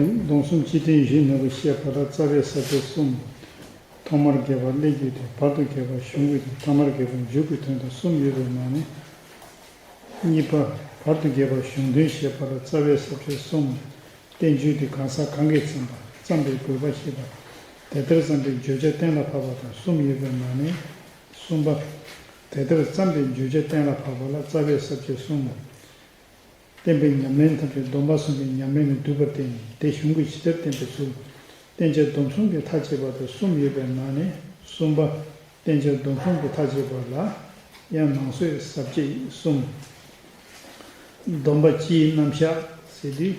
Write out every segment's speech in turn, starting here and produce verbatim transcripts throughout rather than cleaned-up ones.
སྡོམ་གསུམ་སྤྱི་དོན་བཞི་ནོར་བུ་བཤད་པ་ལ་རྩ་བའི་ས་བཅད་གསུམ། ཐོག་མར་རྒྱས་པ་སླད་དགོས་དོན། བར་དུ་རྒྱས་པ་གཞུང་དགོས་དོན། ཐ་མར་རྒྱས་པ་འཇུག་དགོས་དོན་དང་གསུམ་ཡོད་པའི་ནང་ནས། གཉིས་པ། བར་དུ་རྒྱས་པ་གཞུང་དོན་བཤད་པ་ལ་རྩ་བའི་ས་བཅད་གསུམ། བསྟན་བཅོས་དེ་གང་ཟག་གང་གིས་བརྩམས་པ། བརྩམས་པའི་དགོས་པ་བཤད་པ། དེ་ལྟར་བརྩམས་པའི་བརྗོད་བྱ་གཏན་ལ་ཕབ་པ་དང་གསུམ་ཡོད་པའི་ནང་ནས། གསུམ་པ། དེ་ལྟར་བརྩམས་པའི་བརྗོད་བྱ་གཏན་ལ་ཕབ་པ་ལ་རྩ་བའི་ས་བཅད་གསུམ། བསྟན་པའི་ཉམས་ལེན་ཐམས་ཅད་སྡོམ་པ་གསུམ་གྱི་ཉམས་ལེན་ལས་བསྡུས་པར་བརྟེན་ནས་དེ་གཞུང་གིས་ཇི་ལྟར་བསྟན་པའི་ཚུལ། བསྟན་བྱ་སྡོམ་གསུམ་གྱི་མཐའ་དཔྱད་པ་དང་གསུམ་ཡོད་པའི་ནང་ནས་གསུམ་པ། བསྟན་བྱ་སྡོམ་གསུམ་གྱི་མཐའ་དཔྱད་པ་ལ་ཡང་ནང་གསེས་ས་བཅད་གསུམ། སྡོམ་པ་སྤྱིའི་རྣམ་གཞག་ཟེར་དུས།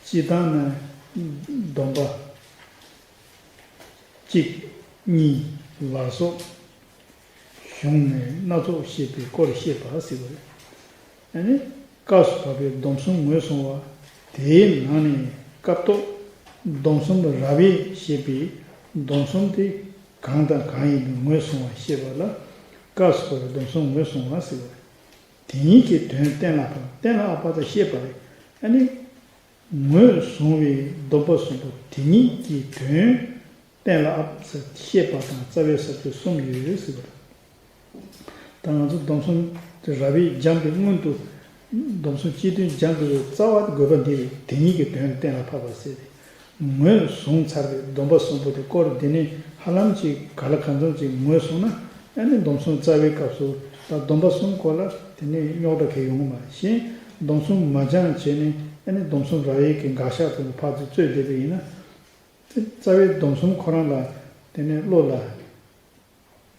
སྤྱིར་བཏང་ན་སྡོམ་པ་གཅིག་གཉིས་ལ་སོགས་གཞུང་ནས་སྣ་ཚོགས་བཤད་པའི་སྐོར་བཤད་པ་ཟེར་བ་རེད། ཨ་ནི་སྐབས་སུ་བབ་པའི་སྡོམ་གསུམ་ངོས་བཟུང་བ། དེའི་ནང་ནས་སྐབས་ཐོག་སྡོམ་གསུམ་རབ་དབྱེ་བཤད་པའི་སྡོམ་གསུམ་དེ་གང་དང་གང་ཡིན་པའི་ངོས་བཟུང་བ་བཤད་པ་ལ་སྐབས་སུ་བབ་པའི་སྡོམ་གསུམ་ངོས་བཟུང་བ་ཟེར་བ་རེད། དེ་ཉིད་ཀྱི་དོན་གཏན་ལ་ཕབ། གཏན་ལ་ཕབ་པ་དང་བཤད་པ་རེད། ཨ་ནི། ངོས་བཟུང་བའི་སྡོམ་པ་གསུམ་པོ་དེ་ཉིད་ཀྱི་དོན་གཏན་ལ་ཕབ་པ་བཤད་པ་དང་རྩ་བའི་ས་བཅད་གསུམ་ཡོད་ཟེར་བ་རེད། ད་ང་ཚོ་སྡོམ་གསུམ་དེ་རབ་དབྱེ་སྦྱང་པའི་སྔོན་དུ། སྡོམ་གསུམ་སྤྱི་དོན་སྦྱང་དགོས་པའི་རྩ་བ་དགོས་པ་འདི་རེད། དེ་ཉིད་ཀྱི་དོན་གཏན་ལ་ཕབ་པ་ཟེར་ཏེ། ངོས་བཟུང་ཚར་བའི་སྡོམ་པ་གསུམ་པོ་དེ་སྐོར་འདི་ནས་ཧ་ལམ་ཅིག་ག་ལ་གང་འཚམ་ཅིག་ངོས་བཟུང་ན། ཨ་ནི་སྡོམ་གསུམ་རྩ་བའི་སྐབས་སུ་ད་སྡོམ་པ་གསུམ་སྐོར་ལ་དེ་ནས་རྙོག་དྲ་གང་ཡང་ཡོང་གི་མ་རེད། གཞན་སྡོམ་གསུམ་མ་སྦྱངས་བྱས་ནས་ཨ་ནི་སྡོམ་གསུམ་རབ་དབྱེ་གི་དགག་བཞག་དེ་ཚོ་ཕར་ཚུར་རྩོད་བསྡད་པ་ཡིན་ན། དེ་རྩ་བའི་སྡོམ་གསུམ་ཁོ་རང་ལ་དེ་ནས་བློ་ལ་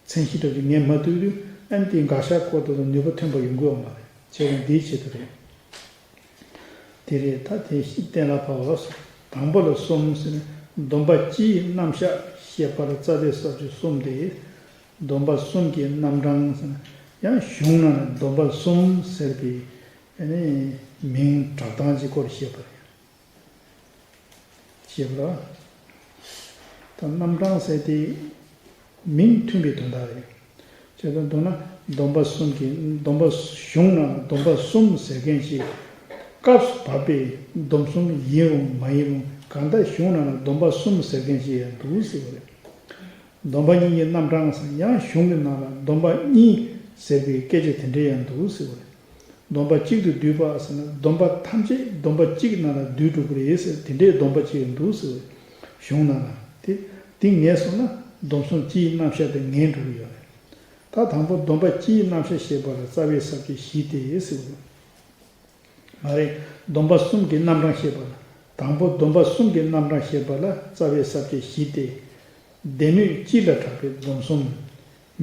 མཚན་གཞི་འདྲ་ཅིག་ངེས་མ་ཐུབ་དུས། ཨ་ནི་དེའི་དགག་བཞག་སྐོར་དེ་ལ་ནུས་པ་ཐོན་པ་ཡོང་གི་ཡོད་མ་རེད། བྱས་ཙང་འདིའི་ཆེད་དུ་རེད། དེ་རེད། ད་དེ་བཞིན་གཏན་ལ་ཕབ་པ། དང་པོ་ལ་གསུམ་ཟེར་ན་སྡོམ་པ་སྤྱིའི་རྣམ་གཞག་བཤད་པར་རྩ་བའི་ས་བཅད་གསུམ་སྟེ། སྡོམ་པ་གསུམ་གྱི་རྣམ་གྲངས་ཟེར་ན་ཡང་གཞུང་ནང་ན་སྡོམ་པ་གསུམ་ཟེར་བའི་ཨ་ནི་མིང་གྲགས་སྟངས་ཀྱི་སྐོར་བཤད་པ་རེད། ཞེས་པ། ད་རྣམ་གྲངས་ཟེར་དེ་མིང་མཐུན་པའི་དོན་དག་རེད། བྱས་ཙང་མདོར་ན་སྡོམ་པ་གསུམ་གྱི་སྡོམ་པ་གཞུང་ནང་སྡོམ་པ་གསུམ་ཟེར་མཁན་ཞིག་སྐབས་སུ་བབ་པའི་སྡོམ་གསུམ་ཡིན་རུང་མ་ཡིན་རུང་། གང་ལྟར་གཞུང་ནང་ལ་སྡོམ་པ་གསུམ་ཟེར་མཁན་ཞིག་ཡང་འདུག་ཟེར་བ་རེད། སྡོམ་པ་གཉིས་ཀྱི་རྣམ་གྲངས་སམ་ཡང་གཞུང་གི་ནང་ལ་སྡོམ་པ་གཉིས་ཟེར་བའི་སྐད་ཆ་དེ་འདྲ་ཡང་འདུག་ཟེར་བ་རེད། སྡོམ་པ་གཅིག་ཏུ་བསྡུས་པ་ཟེར་ན་སྡོམ་པ་ཐམས་ཅད་སྡོམ་པ་གཅིག་ནང་ལ་བསྡུས་འགྲོ་གི་རེད་ཟེར། དེ་འདྲའི་སྡོམ་པ་གཅིག་འདུག་ཟེར་བའི་གཞུང་ནང་ལ། དེ་དེ་ངེས་སོང་ན་སྡོམ་གསུམ་སྤྱིའི་རྣམ་གཞག་དེ་ངེས་འགྲོ་གི་ཡོད་རེད། ད་དང་པོ་སྡོམ་པ་སྤྱིའི་རྣམ་གཞག་བཤད་པ་ལ་རྩ་བའི་ས་བཅད་བཞི་སྟེ་ཟེར་བ་རེད། མ་རེད། སྡོམ་པ་གསུམ་གྱི་རྣམ་གྲངས་བཤད་པ་ལ། དང་པོ་སྡོམ་པ་གསུམ་གྱི་རྣམ་གྲངས་བཤད་པ་ལ་རྩ་བའི་ས་བཅད་བཞི་སྟེ། སྡེ་སྣོད་སྤྱི་ལ་གྲགས་པའི་སྡོམ་གསུམ།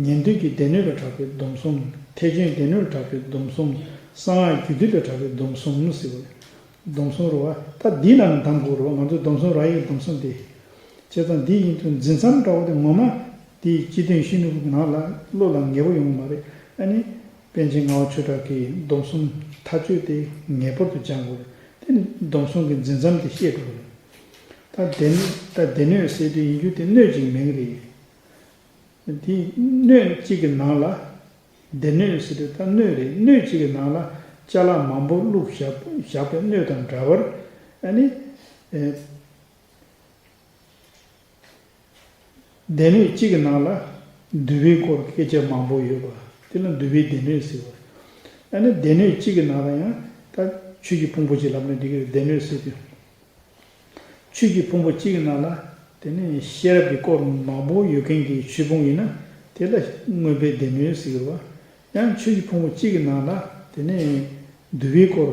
ཉན་ཐོས་ཀྱི་སྡེ་སྣོད་ལ་གྲགས་པའི་སྡོམ་གསུམ། ཐེག་ཆེན་སྡེ་སྣོད་ལ་གྲགས་པའི་སྡོམ་གསུམ། གསང་སྔགས་རྒྱུད་སྡེ་ལ་གྲགས་པའི་སྡོམ་གསུམ་ཟེར་བ་རེད། སྡོམ་གསུམ་རེད་བ། ད་འདི་ནང་ནས་གདམ་དགོས་རེད་བ། ང་ཚོས་སྡོམ་གསུམ་རབ་དབྱེ་སྡོམ་གསུམ་དེ། བྱས་ཙང་འདི་ཡིན་དུས་འཛིན་མཚམས་འདྲ་བོ་དེ་ངོ་མ་དེའི་སྤྱི་དོན་ཤེས་ནུས་ཀྱི་ནང་ལ་བློ་ལ་ངེས་པོ་ཡོང་གི་མ་རེད། ཨ་ནི་པཎ་ཆེན་ངག་དབང་ཆོས་གྲགས་ཀྱིས་སྡོམ་གསུམ་མཐའ་དཔྱོད་དེ་ངེས་པར་དུ་སྦྱང་དགོས་རེད། དེ་ནི་སྡོམ་གསུམ་གྱི་འཛིན་མཚམས་དེ་ཤེས་དགོས་རེད། ད་སྡེ་སྣོད་ད་སྡེ་སྣོད་ཟེར་དུས་ཡིན་རྒྱུ་དེ་སྣོད་ཅིག་མིང་རེད། དེ་སྣོད་གཅིག་གི་ནང་ལ། སྡེ་སྣོད་ཟེར་དུས་ད་སྣོད་རེད། སྣོད་གཅིག་གི་ནང་ལ་ཅ་ལག་མང་པོ་བླུགས་བཞག་བཞག་པའི་སྣོད་དང་འདྲ་བར། ཨ་ནི། ཨེ། སྡེ་སྣོད་གཅིག་གི་ནང་ལ་འདུལ་བའི་སྐོར་སྐད་ཆ་མང་པོ་ཡོད་པ་དེ་ལ་འདུལ་བའི་སྡེ་སྣོད་ཟེར་བ། ཨ་ནི་སྡེ་སྣོད་གཅིག་གི་ནང་ལ་ཡང་ད་ཆོས་ཀྱི་ཕུང་པོ་ཅིག་ལབ་ན་འགྲིག་གི་རེད། སྡེ་སྣོད་ཟེར་དུས། ཆོས་ཀྱི་ཕུང་པོ་གཅིག་གི་ནང་ལ་དེ་ནས་ཤེས་རབ་ཀྱི་སྐོར་མང་པོ་ཡོད་མཁན་གྱི་ཆོས་ཕུང་ཡིན་ན་དེ་ལ་མངོན་པའི་སྡེ་སྣོད་ཟེར་གྱི་རེད་བ། ཡང་ཆོས་ཀྱི་ཕུང་པོ་གཅིག་གི་ནང་ལ་དེ་ནས་འདུལ་བའི་སྐོར།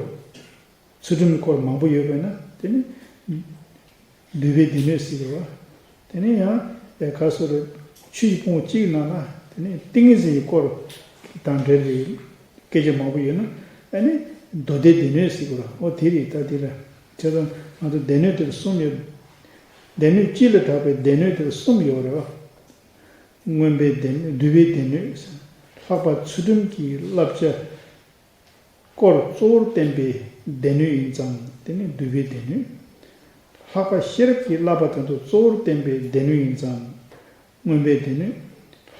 ཚུལ་ཁྲིམས་ཀྱི་སྐོར་མང་པོ་ཡོད་པས་ན་དེ་ནི་འདུལ་བའི་སྡེ་སྣོད་ཟེར་གྱི་རེད་བ། དེ་ནས་ཡང་ཡ་ག་སོ་རེ་ཆོས་ཀྱི་ཕུང་པོ་གཅིག་གི་ནང་ལ་དེ་ནས་ཏིང་ངེ་འཛིན་གྱི་སྐོར་དང་འབྲེལ་བའི་སྐད་ཆ་མང་པོ་ཡོད་ན་ཨ་ནི་མདོ་སྡེའི་སྡེ་སྣོད་ཟེར་གྱི་རེད་བ། འོ་དེ་རེད། ད་དེ་ལ་བྱས་ཙང་ང་ཚོ་སྡེ་སྣོད་དེར་གསུམ་ཡོད། སྡེ་སྣོད་སྤྱི་ལ་གྲགས་པའི་སྡེ་སྣོད་དེར་གསུམ་ཡོད་རེད་བ། མངོན་པའི་སྡེ་སྣོད། འདུལ་བའི་སྡེ་སྣོད། ལྷག་པ་ཚུལ་ཁྲིམས་ཀྱི་བསླབ་བྱ་སྐོར་གཙོ་བོར་བསྟན་པའི་སྡེ་སྣོད་ཡིན་ཙང་དེ་ནི་འདུལ་བའི་སྡེ་སྣོད། ལྷག་པ་ཤེས་རབ་ཀྱི་བསླབ་པ་དེ་ཚོ་གཙོ་བོར་བསྟན་པའི་སྡེ་སྣོད་ཡིན་ཙང་མངོན་པའི་སྡེ་སྣོད།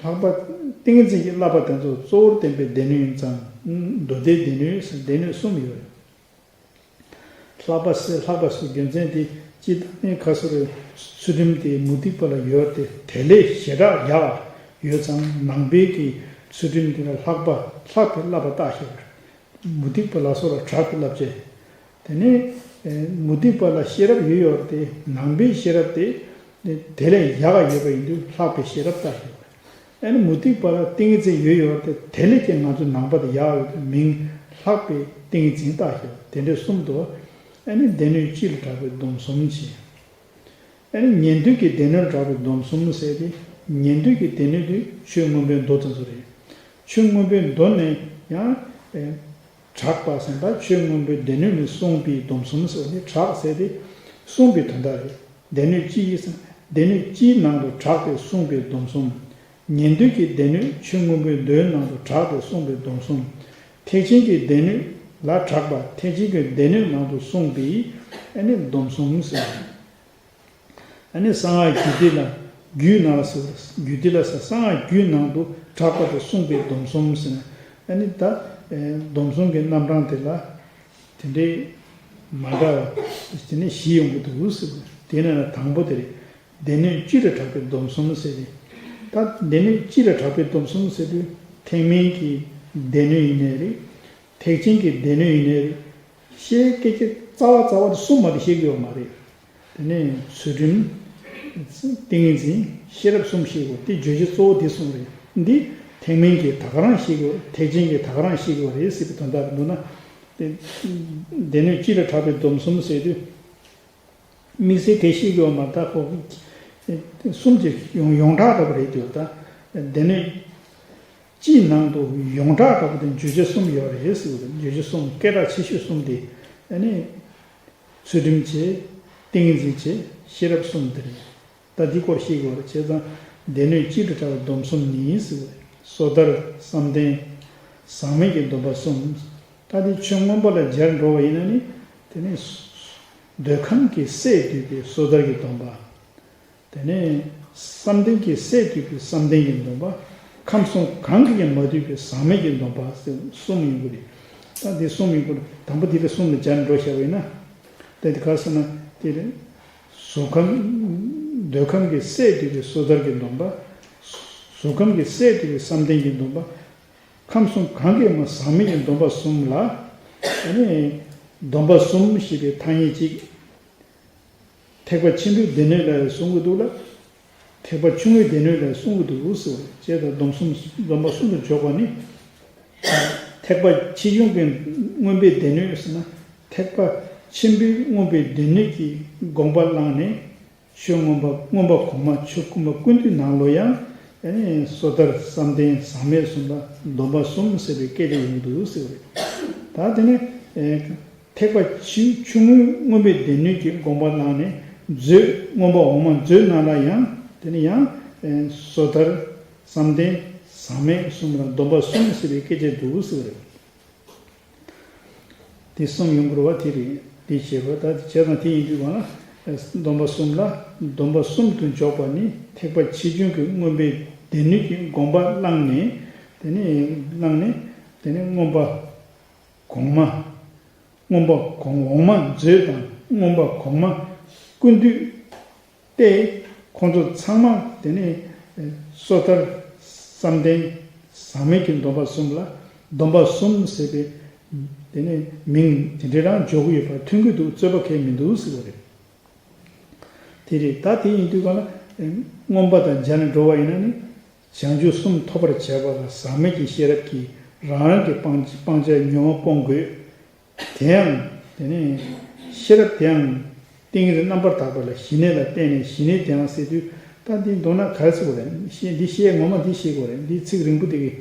ལྷག་པ་ཏིང་ངེ་འཛིན་གྱི་བསླབ་པ་དེ་ཚོ་གཙོ་བོར་བསྟན་པའི་སྡེ་སྣོད་ཡིན་ཙང་མདོ་སྡེའི་སྡེ་སྣོད་ཟེར་སྡེ་སྣོད་གསུམ་ཡོད། ལྷག་པ་ཟེར་ལྷག་པ་ཟེར་རྒྱུ་མཚན་དེ་ སྤྱིར་བཏང་ནས་ཁ་སོ་རེ་ཚུལ་ཁྲིམས་དེ་མུ་སྟེགས་པ་ལ་ཡོད་དེ། དེ་ལས་ཞེ་དྲག་ཡག་ཡོད་ཙང་ནང་པའི་གི་ཚུལ་ཁྲིམས་དེ་ལ་ལྷག་པ་ལྷག་པའི་བསླབ་པ་བཏགས་ཤིག་མུ་སྟེགས་པ་ལ་སོགས་ལ་དྲག་པའི་བསླབ་བྱ། དེ་ནས་མུ་སྟེགས་པ་ལ་ཤེས་རབ་ཡོད་ཡོད་དེ། ནང་པའི་ཤེས་རབ་དེ་དེ་ལས་ཡག་ཡོད་པ་ཡིན་དུས་ལྷག་པའི་ཤེས་རབ་བཏགས་ཤིག་ཨ་ནི་མུ་སྟེགས་པ་ལ་ཏིང་ངེ་འཛིན་ཡོད་ཡོད་དེ། དེ་ལས་ཀྱང་ང་ཚོ་ནང་པ་དེ་ཡག་ཡོད་དེ་མིང་ལྷག་པའི་ཏིང་ངེ་འཛིན་བཏགས་ཤིག་དེ་འདྲའི་གསུམ་དུ། ཨ་ནི་སྡེ་སྣོད་སྤྱི་ལ་གྲགས་པའི་སྡོམ་གསུམ་བྱས། ཨ་ནི་ཉན་ཐོས་ཀྱི་སྡེ་སྣོད་ལ་གྲགས་པའི་སྡོམ་གསུམ་ཟེར་ཏེ། ཉན་ཐོས་ཀྱི་སྡེ་སྣོད་དེ་ཆོས་མངོན་པའི་མདོ་དེ་ཚོ་རེད། ཆོས་མངོན་པའི་མདོ་ནས་ཡང་གྲགས་པ་ཟེར་པ་ཆོས་མངོན་པའི་སྡེ་སྣོད་ནས་གསུངས་པའི་སྡོམ་གསུམ་ཟེར་བ་ནི། གྲགས་ཟེར་ཏེ་གསུངས་པའི་དོན་དག་རེད། སྡེ་སྣོད་སྤྱིའི་སྡེ་སྣོད་སྤྱིའི་ནང་དུ་གྲགས་ཏེ་གསུངས་པའི་སྡོམ་གསུམ། ཉན་ཐོས་ཀྱི་སྡེ་སྣོད་ཆོས་མངོན་པའི་མདོའི་ནང་དུ་གྲགས་ཏེ་གསུངས་པའི་སྡོམ་གསུམ། ཐེག་ཆེན་གྱི་སྡེ་སྣོད་ལ་གྲགས་པ་ཐེག་ཆེན་གྱི་སྡེ་སྣོད་ནང་དུ་གསུངས་པའི་ཨ་ནི་སྡོམ་གསུམ་ཟེར། ཨ་ནི་གསང་སྔགས་རྒྱུད་སྡེ་ལ་རྒྱུད་ནང་ལ་ཟེར། རྒྱུད་སྡེ་ལ་ཟེར། གསང་སྔགས་རྒྱུད་ནང་དུ་གྲགས་པ་དེ་གསུངས་པའི་སྡོམ་གསུམ་ཟེར་ན། ཨ་ནི་ད་སྡོམ་གསུམ་གྱི་རྣམ་གྲངས་དེ་ལ་དེ་འདྲའི་མ་འདྲ་བ་དེ་ནས་བཞི་ཡོང་གི་འདུག་ཟེར། དེ་ནས་དང་པོ་དེ་རེད། སྡེ་སྣོད་སྤྱི་ལ་གྲགས་པའི་སྡོམ་གསུམ་ཟེར་ཏེ། ད་སྡེ་སྣོད་སྤྱི་ལ་གྲགས་པའི་སྡོམ་གསུམ་ཟེར་དུས་ཐེག་དམན་གྱི་སྡེ་སྣོད་ཡིན་ནའི་རེད། ཐེག་ཆེན་གྱི་སྡེ་སྣོད་ཡིན་ནའི་རེད། བཤད་སྐད་ཆ་རྩ་བ་རྩ་བ་དེ་གསུམ་མ་གཏོགས་བཤད་ཀྱི་ཡོད་མ་རེད། དེ་ནས་ཚུལ་ཁྲིམས། ཏིང་ངེ་འཛིན། ཤེས་རབ་གསུམ་བཤད་དགོས། དེ་བརྗོད་བྱ་གཙོ་བོ་དེ་གསུམ་རེད། འདི་ཐེག་དམན་གྱིས་ད་ག་རང་བཤད་ཀྱི་ཡོད་རེད། ཐེག་ཆེན་གྱིས་ད་ག་རང་བཤད་ཀྱི་ཡོད་རེད་ཟེར་བའི་དོན་དག་རེད་འདུག་ན། དེ་སྡེ་སྣོད་སྤྱི་ལ་གྲགས་པའི་སྡོམ་གསུམ་ཟེར་དུས། དམིགས་བསལ་དེ་བཤད་ཀྱི་ཡོད་མ་རེད། ད་ཁོ་གསུམ་གྱི་ཡོངས་ཡོངས་གྲགས་འདྲ་པོ་རེད་འདུག་ད་སྡེ་སྣོད་སྤྱིའི་ནང་དུ་ཡོངས་གྲགས་འདྲ་པོ་དེ་བརྗོད་བྱ་གསུམ་ཡོད་རེད་ཟེར་བ་དང་། བརྗོད་བྱ་གསུམ་སྐད་གྲགས་ཆེ་ཤོས་གསུམ་དེ་ཨ་ནི་ཚུལ་ཁྲིམས་བྱས། ཏིང་ངེ་འཛིན་བྱས། ཤེས་རབ་གསུམ་དེ་རེད། ད་འདི་སྐོར་བཤད་དགོས་རེད། བྱས་ཙང་སྡེ་སྣོད་སྤྱི་ལ་གྲགས་པའི་སྡོམ་གསུམ་ནི་ཟེར་བ་རེད། སོ་ཐར། བསམ་གཏན། ཟག་མེད་ཀྱི་སྡོམ་པ་གསུམ། ད་དེ་ཆོས་མངོན་པ་ལ་སྦྱར་འགྲོ་བ་ཡིན་ན་ནི། དེ་ནི་འདོད་ཁམས་ཀྱི་སས་བསྡུས་པའི་སོ་ཐར་གྱི་སྡོམ་པ། དེ་ནས་བསམ་གཏན་གྱི་སས་བསྡུས་པའི་བསམ་གཏན་གྱི་སྡོམ་པ། ཁམས་གསུམ་གང་གིས་ཀྱང་མ་བསྡུས་པའི་ཟག་མེད་ཀྱི་སྡོམ་པ་ཟེར་གསུམ་ཡོང་གི་རེད། ད་འདི་གསུམ་ཡོང་གི་རེད། དང་པོ་འདི་ལ་གསུམ་ལ་སྦྱར་འགྲོ་བྱ་བ་ཡིན་ན། ད་འདི་ག་ཟེར་ན་དེ་རེད། གཟུགས་ཁམས། འདོད་ཁམས་ཀྱི་སས་བསྡུས་པའི་སོ་ཐར་གྱི་སྡོམ་པ། གཟུགས་ཁམས་ཀྱི་སས་བསྡུས་པའི་བསམ་གཏན་གྱི་སྡོམ་པ། ཁམས་གསུམ་གང་གིས་ཀྱང་ཟག་མེད་ཀྱི་སྡོམ་པ་གསུམ་ལ། ཨ་ནི་སྡོམ་པ་གསུམ་ཞེས་པའི་ཐ་སྙད་ཅིག་ཐེག་པ་ཆེན་པོའི་སྡེ་སྣོད་ལ་གསུང་གི་འདུག་ལ། ཐེག་པ་ཆུང་ངུའི་སྡེ་སྣོད་ལ་གསུང་གི་འདུག་ཟེར་བ་རེད། བྱས་ཙང་སྡོམ་གསུམ། སྡོམ་པ་གསུམ་དུ་འཇོག་པ་ནི། ཐེག་པ་ཆེ་ཆུང་གི་མངོན་པའི་སྡེ་སྣོད་ཟེར་ན། ཐེག་པ་ཆེན་པོའི་མངོན་པའི་སྡེ་སྣོད་ཀྱི་དགོངས་པ་བླངས་ནས། ཆོས་མངོན་པ། མངོན་པ་གོང་མ་ཆོས་མངོན་པ་ཀུན་བཏུས་ནང་ལོགས་ཡང་། ཨ་ནི་སོ་ཐར། བསམ་གཏན། ཟག་མེད་གསུམ་ལ་སྡོམ་པ་གསུམ་ཟེར་བའི་སྐད་ཆ་ཡོང་གི་འདུག་ཟེར་བ་རེད། ད་དེ་ནི། ཨེ། ཐེག་པ་ཆེ་ཆུང་ངུའི་མངོན་པའི་སྡེ་སྣོད་ཀྱི་དགོངས་པ་བླངས་ནས་མཛོད། མངོན་པ་འོག་མ་མཛོད་ནང་ལ་ཡང་། དེ་ནི་ཡང་། ཨེ། སོ་ཐར། བསམ་གཏན། ཟག་མེད་གསུམ་ལ་སྡོམ་པ་གསུམ་ཟེར་བའི་སྐད་ཆ་འདུག་ཟེར་བ་རེད། དེ་གསུམ་ཡོང་དགོས་པ་དེ་རེད། དེ་བྱས་པ་ད་བྱས་ཙང་དེ་ཡིན་དུས་གང་ལ། སྡོམ་པ་གསུམ་ལ། སྡོམ་པ་གསུམ་དུ་འཇོག་པ་ནི་ཐེག་པ་ཆེ་ཆུང་གི་མངོན་པའི་སྡེ་སྣོད་ཀྱི་དགོངས་པ་བླངས་ནས། དེ་ནས་བླངས་ནས། དེ་ནས་མངོན་པ་གོང་མ། མངོན་པ་གོང་། འོག་མ་མཛོད་དང་མངོན་པ་གོང་མ་ཀུན་བཏུས་ཏེ། ཁོང་ཚོ་ཚང་མ་དེ་ནས་སོ་ཐར། བསམ་གཏན། ཟག་མེད་ཀྱི་སྡོམ་པ་གསུམ་ལ་སྡོམ་པ་གསུམ་ཟེར་བའི་དེ་ནས་མིང་དེ་འདྲ་རང་འཇོག་གི་ཡོད་པ་མཐོང་གི་འདུག་རྩོད་པ་གང་ཡང་མི་འདུག་ཟེར་བ་རེད། དེ་རེད། ད་དེ་ཡིན་དུས་གང་ལ་མངོན་པ་དང་སྦྱར་ནས་འགྲོ་བ་ཡིན་ན་ནི། བྱང་ཆུབ་གསུམ་ཐོབ་པར་བྱེད་པ་ལ་ཟག་མེད་ཀྱི་ཤེས་རབ་ཀྱིས་རང་རང་གི་སྤང་སྤང་བྱ་ཉོན་མོངས་སྤོང་དགོས། དེ་ཡང་། དེ་ནས་ཤེས་རབ་དེའང་ཏིང་ངེ་འཛིན་རྣམ་པར་དག་པ་ལ་ཞི་གནས་ལ་བརྟེན་ནས་ཞི་གནས་དེའང་ཟེར་དུས། ད་འདི་མདོར་ན་ག་རེ་ཟེར་དགོས་རེད། ཤེས། འདི་ཤེས། ངོ་མ་འདི་ཤེས་དགོས་རེད། འདི་ཚིག་རིང་པོ་དེ་གི།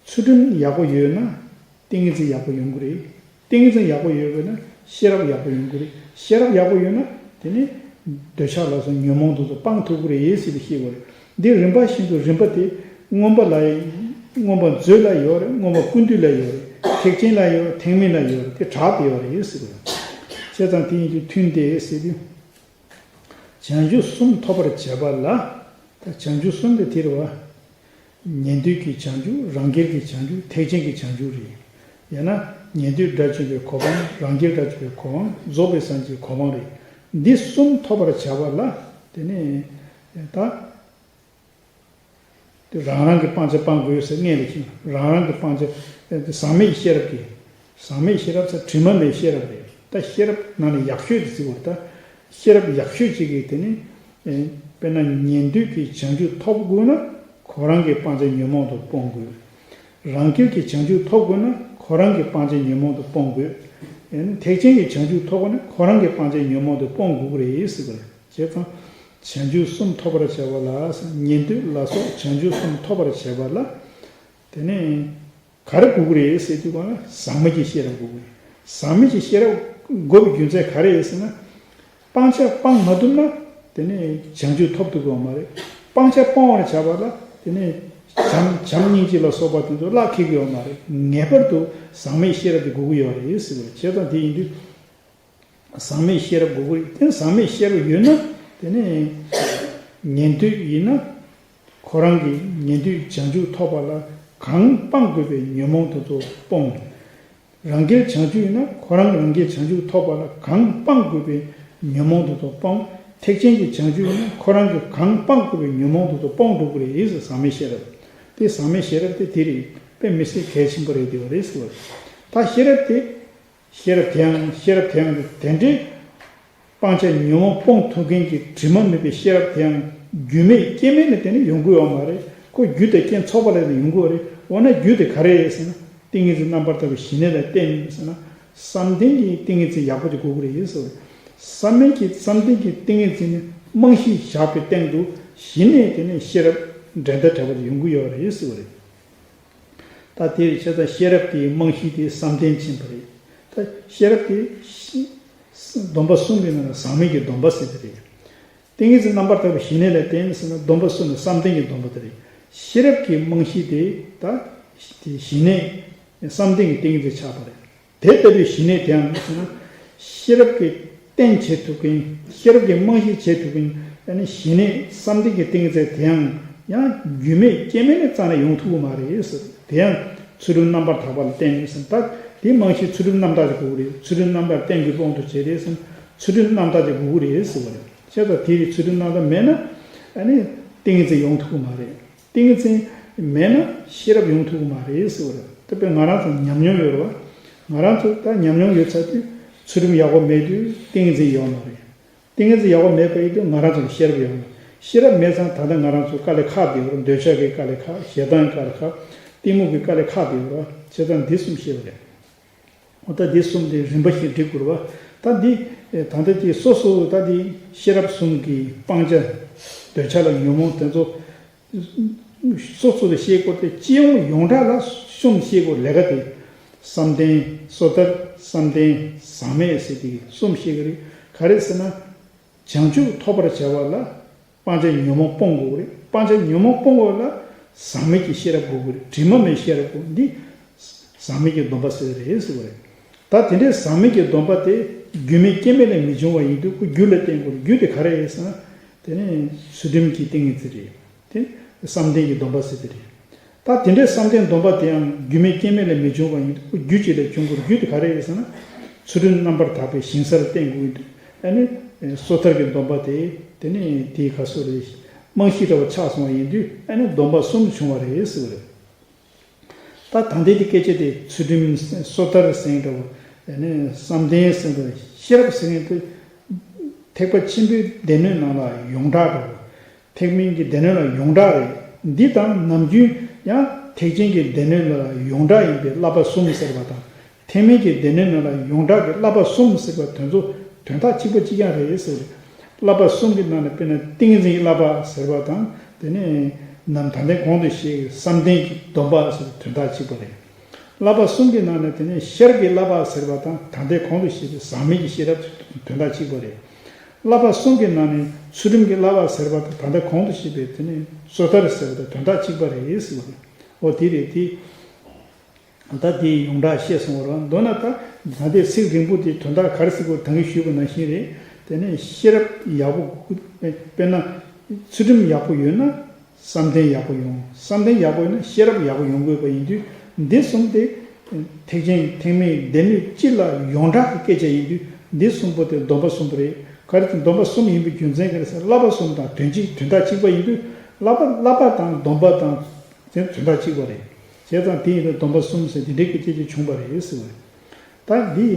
ཚུལ་ཁྲིམས་ཡག་པོ་ཡོད་ན་ཏིང་ངེ་འཛིན་ཡག་པོ་ཡོང་གི་རེད། ཏིང་ངེ་འཛིན་ཡག་པོ་ཡོད་དགོས་ན་ཤེས་རབ་ཡག་པོ་ཡོང་གི་རེད། ཤེས་རབ་ཡག་པོ་ཡོད་ན་དེ་ནི་འདོད་ཆགས་ལ་སོགས་ཉོན་མོངས་དེ་ཚོ་སྤང་ཐུབ་ཀྱི་རེད་ཟེར་ཏེ་ཤེས་དགོས་རེད། འདི་རིམ་པ་བཞིན་དུ། རིམ་པ་དེ་མངོན་པ་ལ། མངོན་པ་མཛོད་ལ་ཡོད་རེད། མངོན་པ་ཀུན་བཏུས་ལ་ཡོད་རེད། ཐེག་ཆེན་ལ་ཡོད་རེད། ཐེག་དམན་ལ་ཡོད་རེད། དེ་གྲགས་ཏེ་ཡོད་རེད་ཟེར་དགོས་རེད། བྱས་ཙང་དེ་ཡིན་དུས་མཐུན་ཏེ་ཟེར་དུས། བྱང་ཆུབ་གསུམ་ཐོབ་པར་བྱེད་པ་ལ། ད་བྱང་ཆུབ་གསུམ་དེ་དེ་རེད་བ། ཉན་ཐོས་ཀྱི་བྱང་ཆུབ། རང་རྒྱལ་གྱི་བྱང་ཆུབ། ཐེག་ཆེན་གྱི་བྱང་ཆུབ་རེད། ཡང་ན་ཉན་ཐོས་དགྲ་བཅོམ་པའི་གོ་འཕང་། རང་རྒྱལ་དགྲ་བཅོམ་པའི་གོ་འཕང་། རྫོགས་པའི་སངས་རྒྱས་ཀྱི་གོ་འཕང་རེད། འདི་གསུམ་ཐོབ་པར་བྱ་བ་ལ་དེ་ནས་ད། དེ་རང་རང་གི་སྤང་བྱ་སྤང་དགོས་ཟེར་ངེས་ལ་ཁྱེད་རང་རང་གི་སྤང་བྱ་ཟག་མེད་ཀྱི་ཤེས་རབ་ཀྱི། ཟག་མེད་ཤེས་རབ་ཟེར་དྲི་མ་མེད་ཤེས་རབ་རེད། ད་ཤེས་རབ་ནང་ནས་ཡག་ཤོས་དེ་བརྩི་བར་ད། ཤེས་རབ་ཡག་ཤོས་གཅིག་གིས་དེ་ནི། དཔེར་ན་ཉན་ཐོས་ཀྱི་བྱང་ཆུབ་ཐོབ་དགོས་ན་ཁོ་རང་གི་སྤང་བྱ་ཉོན་མོངས་དེ་སྤོང་དགོས། རང་རྒྱལ་གྱི་བྱང་ཆུབ་ཐོབ་དགོས་ན་ཁོ་རང་གི་སྤང་བྱ་ཉོན་མོངས་དེ་སྤོང་དགོས། ཐེག་ཆེན་གྱི་བྱང་ཆུབ་ཐོབ་དགོས་ན་ཁོ་རང་གི་སྤང་བྱ་ཉོན་མོངས་དེ་སྤོང་དགོས་ཀྱི་རེད་ཟེར་བ་རེད། བྱས་ཙང་། བྱང་ཆུབ་གསུམ་ཐོབ་པར་བྱ་བ་ལ། ཉན་ཐོས་ལ་སོགས་བྱང་ཆུབ་གསུམ་ཐོབ་པར་བྱ་བ་ལ། དེ་ནས་ག་རེ་དགོས་ཀྱི་རེད་ཟེར་དུས་གང་ལ་ཟག་མེད་ཀྱི་ཤེས་རབ་དགོས་ཀྱི་རེད། ཟག་མེད་ཀྱི་ཤེས་རབ་དགོས་པའི་རྒྱུ་མཚན་ག་རེ་རེད་ཟེར་ན། སྤང་བྱ་སྤང་མ་ཐུབ་ན་དེ་ནས་བྱང་ཆུབ་ཐོབ་ཐུབ་ཀྱི་ཡོད་མ་རེད། སྤང་བྱ་སྤོང་བར་བྱ་བ་ལ་དེ་ནས་བྱམས་བྱམས་སྙིང་རྗེ་ལ་སོགས་པ་དེ་ཚོ་བརླག་འཁེལ་གྱི་ཡོད་མ་རེད། ངེས་པར་དུ་ཟག་མེད་ཤེས་རབ་དེ་དགོས་ཀྱི་ཡོད་རེད་ཟེར་བ་རེད། བྱས་ཙང་དེ་ཡིན་དུས། ཟག་མེད་ཤེས་རབ་དགོས་ཀྱི་རེད། དེ་ཟག་མེད་ཤེས་རབ་ཡོད་ན་དེ་ནས་ཉན་ཐོས་ཡིན་ན་ཁོ་རང་གི་ཉན་ཐོས་བྱང་ཆུབ་ཐོབ་པ་ལ་གང་སྤང་དགོས་པའི་ཉོན་མོངས་དེ་ཚོ་སྤོང་། རང་རྒྱལ་བྱང་ཆུབ་ཡིན་ན་ཁོ་རང་རང་རྒྱལ་བྱང་ཆུབ་ཐོབ་པ་ལ་གང་སྤང་དགོས་པའི་ཉོན་མོངས་དེ་ཚོ་སྤོང་། ཐེག་ཆེན་གྱི་བྱང་ཆུབ་ཡིན་ན་ཁོ་རང་གི་གང་སྤང་དགོས་པའི་ཉོན་མོངས་དེ་ཚོ་སྤོང་འགྲོ་གི་རེད་ཟེར། ཟག་མེད་ཤེས་རབ་དེ། ཟག་མེད་ཤེས་རབ་དེ་དེ་རེད། དཔེ་མི་སྲིད་གལ་ཆེན་པོ་རེད། དེ་བ་རེད་ཟེར་བ་རེད། ད་ཤེས་རབ་དེ། ཤེས་རབ་དེའང་ཤེས་རབ་དེའང་དེ་འདྲའི་སྤང་བྱ་ཉོན་མོངས་སྤོང་ཐུབ་མཁན་གྱི་དྲི་མ་མེད་པའི་ཤེས་རབ་དེའང་རྒྱུ་མེད་རྐྱེན་མེད་ནས་དེ་ནི་ཡོང་གི་ཡོད་མ་རེད། ཁོ་རྒྱུ་དང་རྐྱེན་ཚོགས་པ་ལས་ནི་ཡོང་གི་ཡོད་རེད། འོ་ན་རྒྱུ་དེ་ག་རེ་རེད་ཟེར་ན། ཏིང་ངེ་འཛིན་རྣམ་པར་དག་པའི་ཞི་གནས་ལ་བརྟེན་ནས་ཟེར་ན། བསམ་གཏན་གྱི་ཏིང་ངེ་འཛིན་ཡག་པོ་ཅིག་དགོས་ཀྱི་རེད་ཟེར་བ་རེད། བསམ་གཏན་གྱི་བསམ་གཏན་གྱི་ཏིང་ངེ་འཛིན་ནི་རྨང་གཞི་བཞག་པའི་སྟེང་དུ་གཞི་ནས་དེ་ནས་ཤེས་རབ་འགྲན་ཟླ་བྲལ་བ་དེ་ཡོང་གི་ཡོད་རེད་ཟེར་བ་རེད། ད་དེ་བྱས་ཙང་ཤེས་རབ་དེའི་རྨང་གཞི་དེ་བསམ་གཏན་ཕྱིན་པ་རེད། ད་ཤེས་རབ་དེ་ཤེས་སྡོམ་པ་གསུམ་གྱི་ནང་ནས་ཟག་མེད་ཀྱི་སྡོམ་པ་ཟེར་དེ་རེད། ཏིང་ངེ་འཛིན་རྣམ་པར་དག་པའི་ཞི་གནས་ལ་བརྟེན་ཟེར་ན་སྡོམ་པ་གསུམ་ནི་བསམ་གཏན་གྱི་སྡོམ་པ་དེ་རེད། ཤེས་རབ་ཀྱི་རྨང་གཞི་དེ་ད་དེ་ཞི་གནས་བསམ་གཏན་གྱི་ཏིང་ངེ་འཛིན་ཆགས་པ་རེད། དེ་ལྟ་བུའི་ཞི་གནས་དེའང་ཟེར་ན། ཤེས་རབ་ཀྱི་རྟེན་བྱེད་ཐུབ་མཁན། ཤེས་རབ་ཀྱི་རྨང་གཞི་བྱེད་ཐུབ་མཁན། ཨ་ནི་ཞི་གནས་བསམ་གཏན་གྱི་ཏིང་ངེ་འཛིན་དེའང་ཡང་རྒྱུ་མེད་རྐྱེན་མེད་ནས་རྩ་ནས་ཡོང་ཐུབ་ཀྱི་མ་རེད་ཟེར། དེ་ཡང་ཚུལ་ཁྲིམས་རྣམ་པར་དག་པ་ལ་བརྟེན་ནས་ཟེར། ད་དེའི་རྨང་གཞི་ཚུལ་ཁྲིམས་རྣམ་དག་ཅིག་དགོས་ཀྱི་རེད། ཚུལ་ཁྲིམས་རྣམ་དག་རྟེན་གྱི་དབང་དུ་བྱས་རེད་ཟེར་ན་ཚུལ་ཁྲིམས་རྣམ་དག་ཅིག་དགོས་ཀྱི་རེད་ཟེར་བ་རེད། བྱས་ཙང་དེ་ཡི་ཚུལ་ཁྲིམས་རྣམ་དག་མེད་ན་ཨ་ནི་ཏིང་ངེ་འཛིན་ཡོང་ཐུབ་ཀྱི་མ་རེད། ཏིང་ངེ་འཛིན་མེད་ན་ཤེས་རབ་ཡོང་ཐུབ་ཀྱི་མ་རེད་ཟེར་བ་རེད། ད་དཔེ་ང་རང་ཚོ་ཉམས་མྱོང་ཡོད་རེད་བ། ང་རང་ཚོ་ད་ཉམས་མྱོང་ཡོད་ཚར་དུས་ཚུལ་ཁྲིམས་ཡག་པོ་མེད་དུས་ཏིང་ངེ་འཛིན་ཡོད་མ་རེད། ཏིང་ངེ་འཛིན་ཡག་པོ་མེད་པ་ཡིན་དུས་ང་རང་ཚོ་ལ་ཤེས་རབ་ཡོད་མ་རེད། ཤེས་རབ་མེད་ཙང་ད་ལྟ་ང་རང་ཚོ་དཀའ་ལས་ཁག་བསྡད་ཡོད་རེད། འདོད་ཆགས་ཀྱི་དཀའ་ལས་ཁག་བྱེད་སྟངས་ཀྱི་དཀའ་ལས་ཁག་གཏི་མུག་གི་དཀའ་ལས་ཁག་བསྡད་ཡོད་རེད་བ། བྱས་ཙང་འདི་གསུམ་ཤེས་པ་རེད། འོ་ད་འདི་གསུམ་དེ་རིམ་པ་བཞིན་སྒྲིག་དགོས་རེད་བ། ད་འདི་ད་ལྟ་ཀྱི་སོ་སོ་ད་འདི་ཤེས་རབ་གསུམ་གྱི་སྤང་བྱ་འདོད་ཆགས་ལ་ཉོན་མོངས་དེ་ཚོ་སོ་སོ་ལ་ཤེས་དགོས་ཏེ་སྤྱི་ཡོངས་ཡོངས་གྲགས་ལ་གསུམ་ཤེས་དགོས། ལས་ཀ་དེ་བསམ་གཏན་སོ་ཐར་བསམ་གཏན་ཟག་མེད་ཟེར་དེ་གསུམ་ཤེས་ཀྱི་རེད། ག་རེ་ཟེར་ན། བྱང་ཆུབ་ཐོབ་པར་བྱ་བ་ལ་སྤང་བྱ་ཉོན་མོངས་སྤོང་དགོས་རེད། སྤང་བྱ་ཉོན་མོངས་སྤོང་བ་ལ་ཟག་མེད་ཀྱི་ཤེས་རབ་དགོས་ཀྱི་རེད། དྲི་མ་མེད་ཤེས་རབ་དགོས། འདི་ཟག་མེད་ཀྱི་སྡོམ་པ་ཟེར་བ་རེད་ཟེར་བ་རེད། ད་དེ་འདྲའི་ཟག་མེད་ཀྱི་སྡོམ་པ་དེ་རྒྱུ་མེད་རྐྱེན་མེད་ལས་མི་འབྱུང་བ་ཡིན་དུས་ཁོ་རྒྱུ་ལ་བརྟེན་དགོས་རེད། རྒྱུ་དེ་ག་རེ་རེད་ཟེར་ན། དེ་ནི་ཚུལ་ཁྲིམས་ཀྱི་ཏིང་ངེ་འཛིན་རེད། དེ་བསམ་གཏན་གྱི་སྡོམ་པ་ཟེར་དེ་རེད། ད་དེ་འདྲའི་བསམ་གཏན་སྡོམ་པ་དེའང་རྒྱུ་མེད་རྐྱེན་མེད་ལས་མི་འབྱུང་བ་ཡིན་དུས་རྒྱུ་ཅིག་ལས་འབྱུང་དགོས། རྒྱུ་དེ་ག་རེ་རེད་ཟེར་ན། ཚུལ་ཁྲིམས་རྣམ་པར་དག་པའི་ཞིང་སར་བརྟེན་དགོས་ཡིན་དུས་ཨ་ནི་སོ་ཐར་གྱི་སྡོམ་པ་དེ་དེ་ནི་དེའི་ཁ་སོ་རེད། རྨང་གཞི་འདྲ་བ་ཆགས་སོང་བ་ཡིན་དུས་ཨ་ནི་སྡོམ་པ་གསུམ་བྱུང་བ་རེད་ཟེར་བ་རེད། ད་ད་ལྟའི་དེ་སྐད་ཆ་དེ་ཚུལ་ཁྲིམས་སོ་ཐར་ཟེར་འདྲ་བོ། ཨ་ནི་བསམ་གཏན་ཟེར་འདྲ་བོ། ཤེས་རབ་ཟེར་མཁན་དེ་ཐེག་པ་ཆེན་པོའི་སྡེ་སྣོད་ནང་ལ་ཡོངས་གྲགས་འདྲ་བོ། ཐེག་དམན་གྱི་སྡེ་སྣོད་ལ་ཡོངས་གྲགས་རེད། འདི་དང་ནམ་རྒྱུན་ཡང་ཐེག་ཆེན་གྱི་སྡེ་སྣོད་ལ་ཡོངས་གྲགས་ཡིན་པའི་བསླབ་པ་གསུམ་ཟེར་བ་དང་། ཐེག་དམན་གྱི་སྡེ་སྣོད་ནང་ལ་ཡོངས་གྲགས་ཀྱི་བསླབ་པ་གསུམ་ཟེར་བ་དེ་ཚོ་དོན་དག་གཅིག་པ་གཅིག་རྐྱང་རེད་ཟེར། བསླབ་པ་གསུམ་གྱི་ནང་ནས་དཔེར་ན་ཏིང་ངེ་འཛིན་གྱི་བསླབ་པ་ཟེར་བ་དང་དེ་ནས་ནམ་ད་ལྟའི་གོང་དུ་བཤད་ཀྱི་བསམ་གཏན་གྱི་སྡོམ་པ་ཟེར་བ་དོན་དག་གཅིག་པ་རེད། བསླབ་པ་གསུམ་གྱི་ནང་ནས་དེ་ནས་ཤེས་རབ་ཀྱི་བསླབ་པ་ཟེར་བ་དང་ད་ལྟའི་གོང་དུ་བཤད་པའི་ཟག་མེད་ཀྱི་ཤེས་རབ་དོན་དག་གཅིག་པ་རེད། བསླབ་པ་གསུམ་གྱི་ནང་ནས་ཚུལ་ཁྲིམས་ཀྱི་བསླབ་པ་ཟེར་བ་དང་ད་ལྟའི་གོང་དུ་བཤད་པའི་དེ་ནས་སོ་ཐར་ཟེར་བ་དང་དོན་དག་གཅིག་པ་རེད་ཟེར་བ་རེད། འོ་དེ་རེད་དེ། ད་དེའི་ཡོངས་གྲགས་བཤད་སོང་བ་རང་མདོར་ན་ད་ད་ལྟའི་ཚིག་རིང་པོ་དེའི་དོན་དག་ག་རེ་ཟེར་དགོས་ད་གིན་ཞུས་པ་ནང་བཞིན་རེད། དེ་ནས་ཤེས་རབ་ཡག་པོ་དགོས། དཔེར་ན་ཚུལ་ཁྲིམས་ཡག་པོ་ཡོད་ན་བསམ་གཏན་ཡག་པོ་ཡོང་། བསམ་གཏན་ཡག་པོ་ཡོད་ན་ཤེས་རབ་ཡག་པོ་ཡོང་དགོས་པ་ཡིན་དུས་འདི་གསུམ་དེ་ཐེག་ཆེན་ཐེག་དམན་སྡེ་སྣོད་སྤྱི་ལ་ཡོངས་གྲགས་ཀྱི་སྐད་ཆ་ཡིན་དུས་འདི་གསུམ་པོ་དེ་སྡོམ་པ་གསུམ་པོ་རེད། ག་རེ་ཟེར། སྡོམ་པ་གསུམ་ཡིན་པའི་རྒྱུ་མཚན་ག་རེ་ཟེར། བསླབ་པ་གསུམ་དང་དོན་གཅིག་དོན་དག་གཅིག་པ་ཡིན་དུས། བསླབ་པ་བསླབ་པ་དང་སྡོམ་པ་དང་དེ་དོན་དག་གཅིག་པ་རེད། བྱས་ཙང་དེ་ཡིན་དུས་སྡོམ་པ་གསུམ་ཟེར་དེ་འདྲའི་སྐད་ཆ་ཅིག་བྱུང་བ་རེད་ཟེར་བ་རེད། ད་འདི་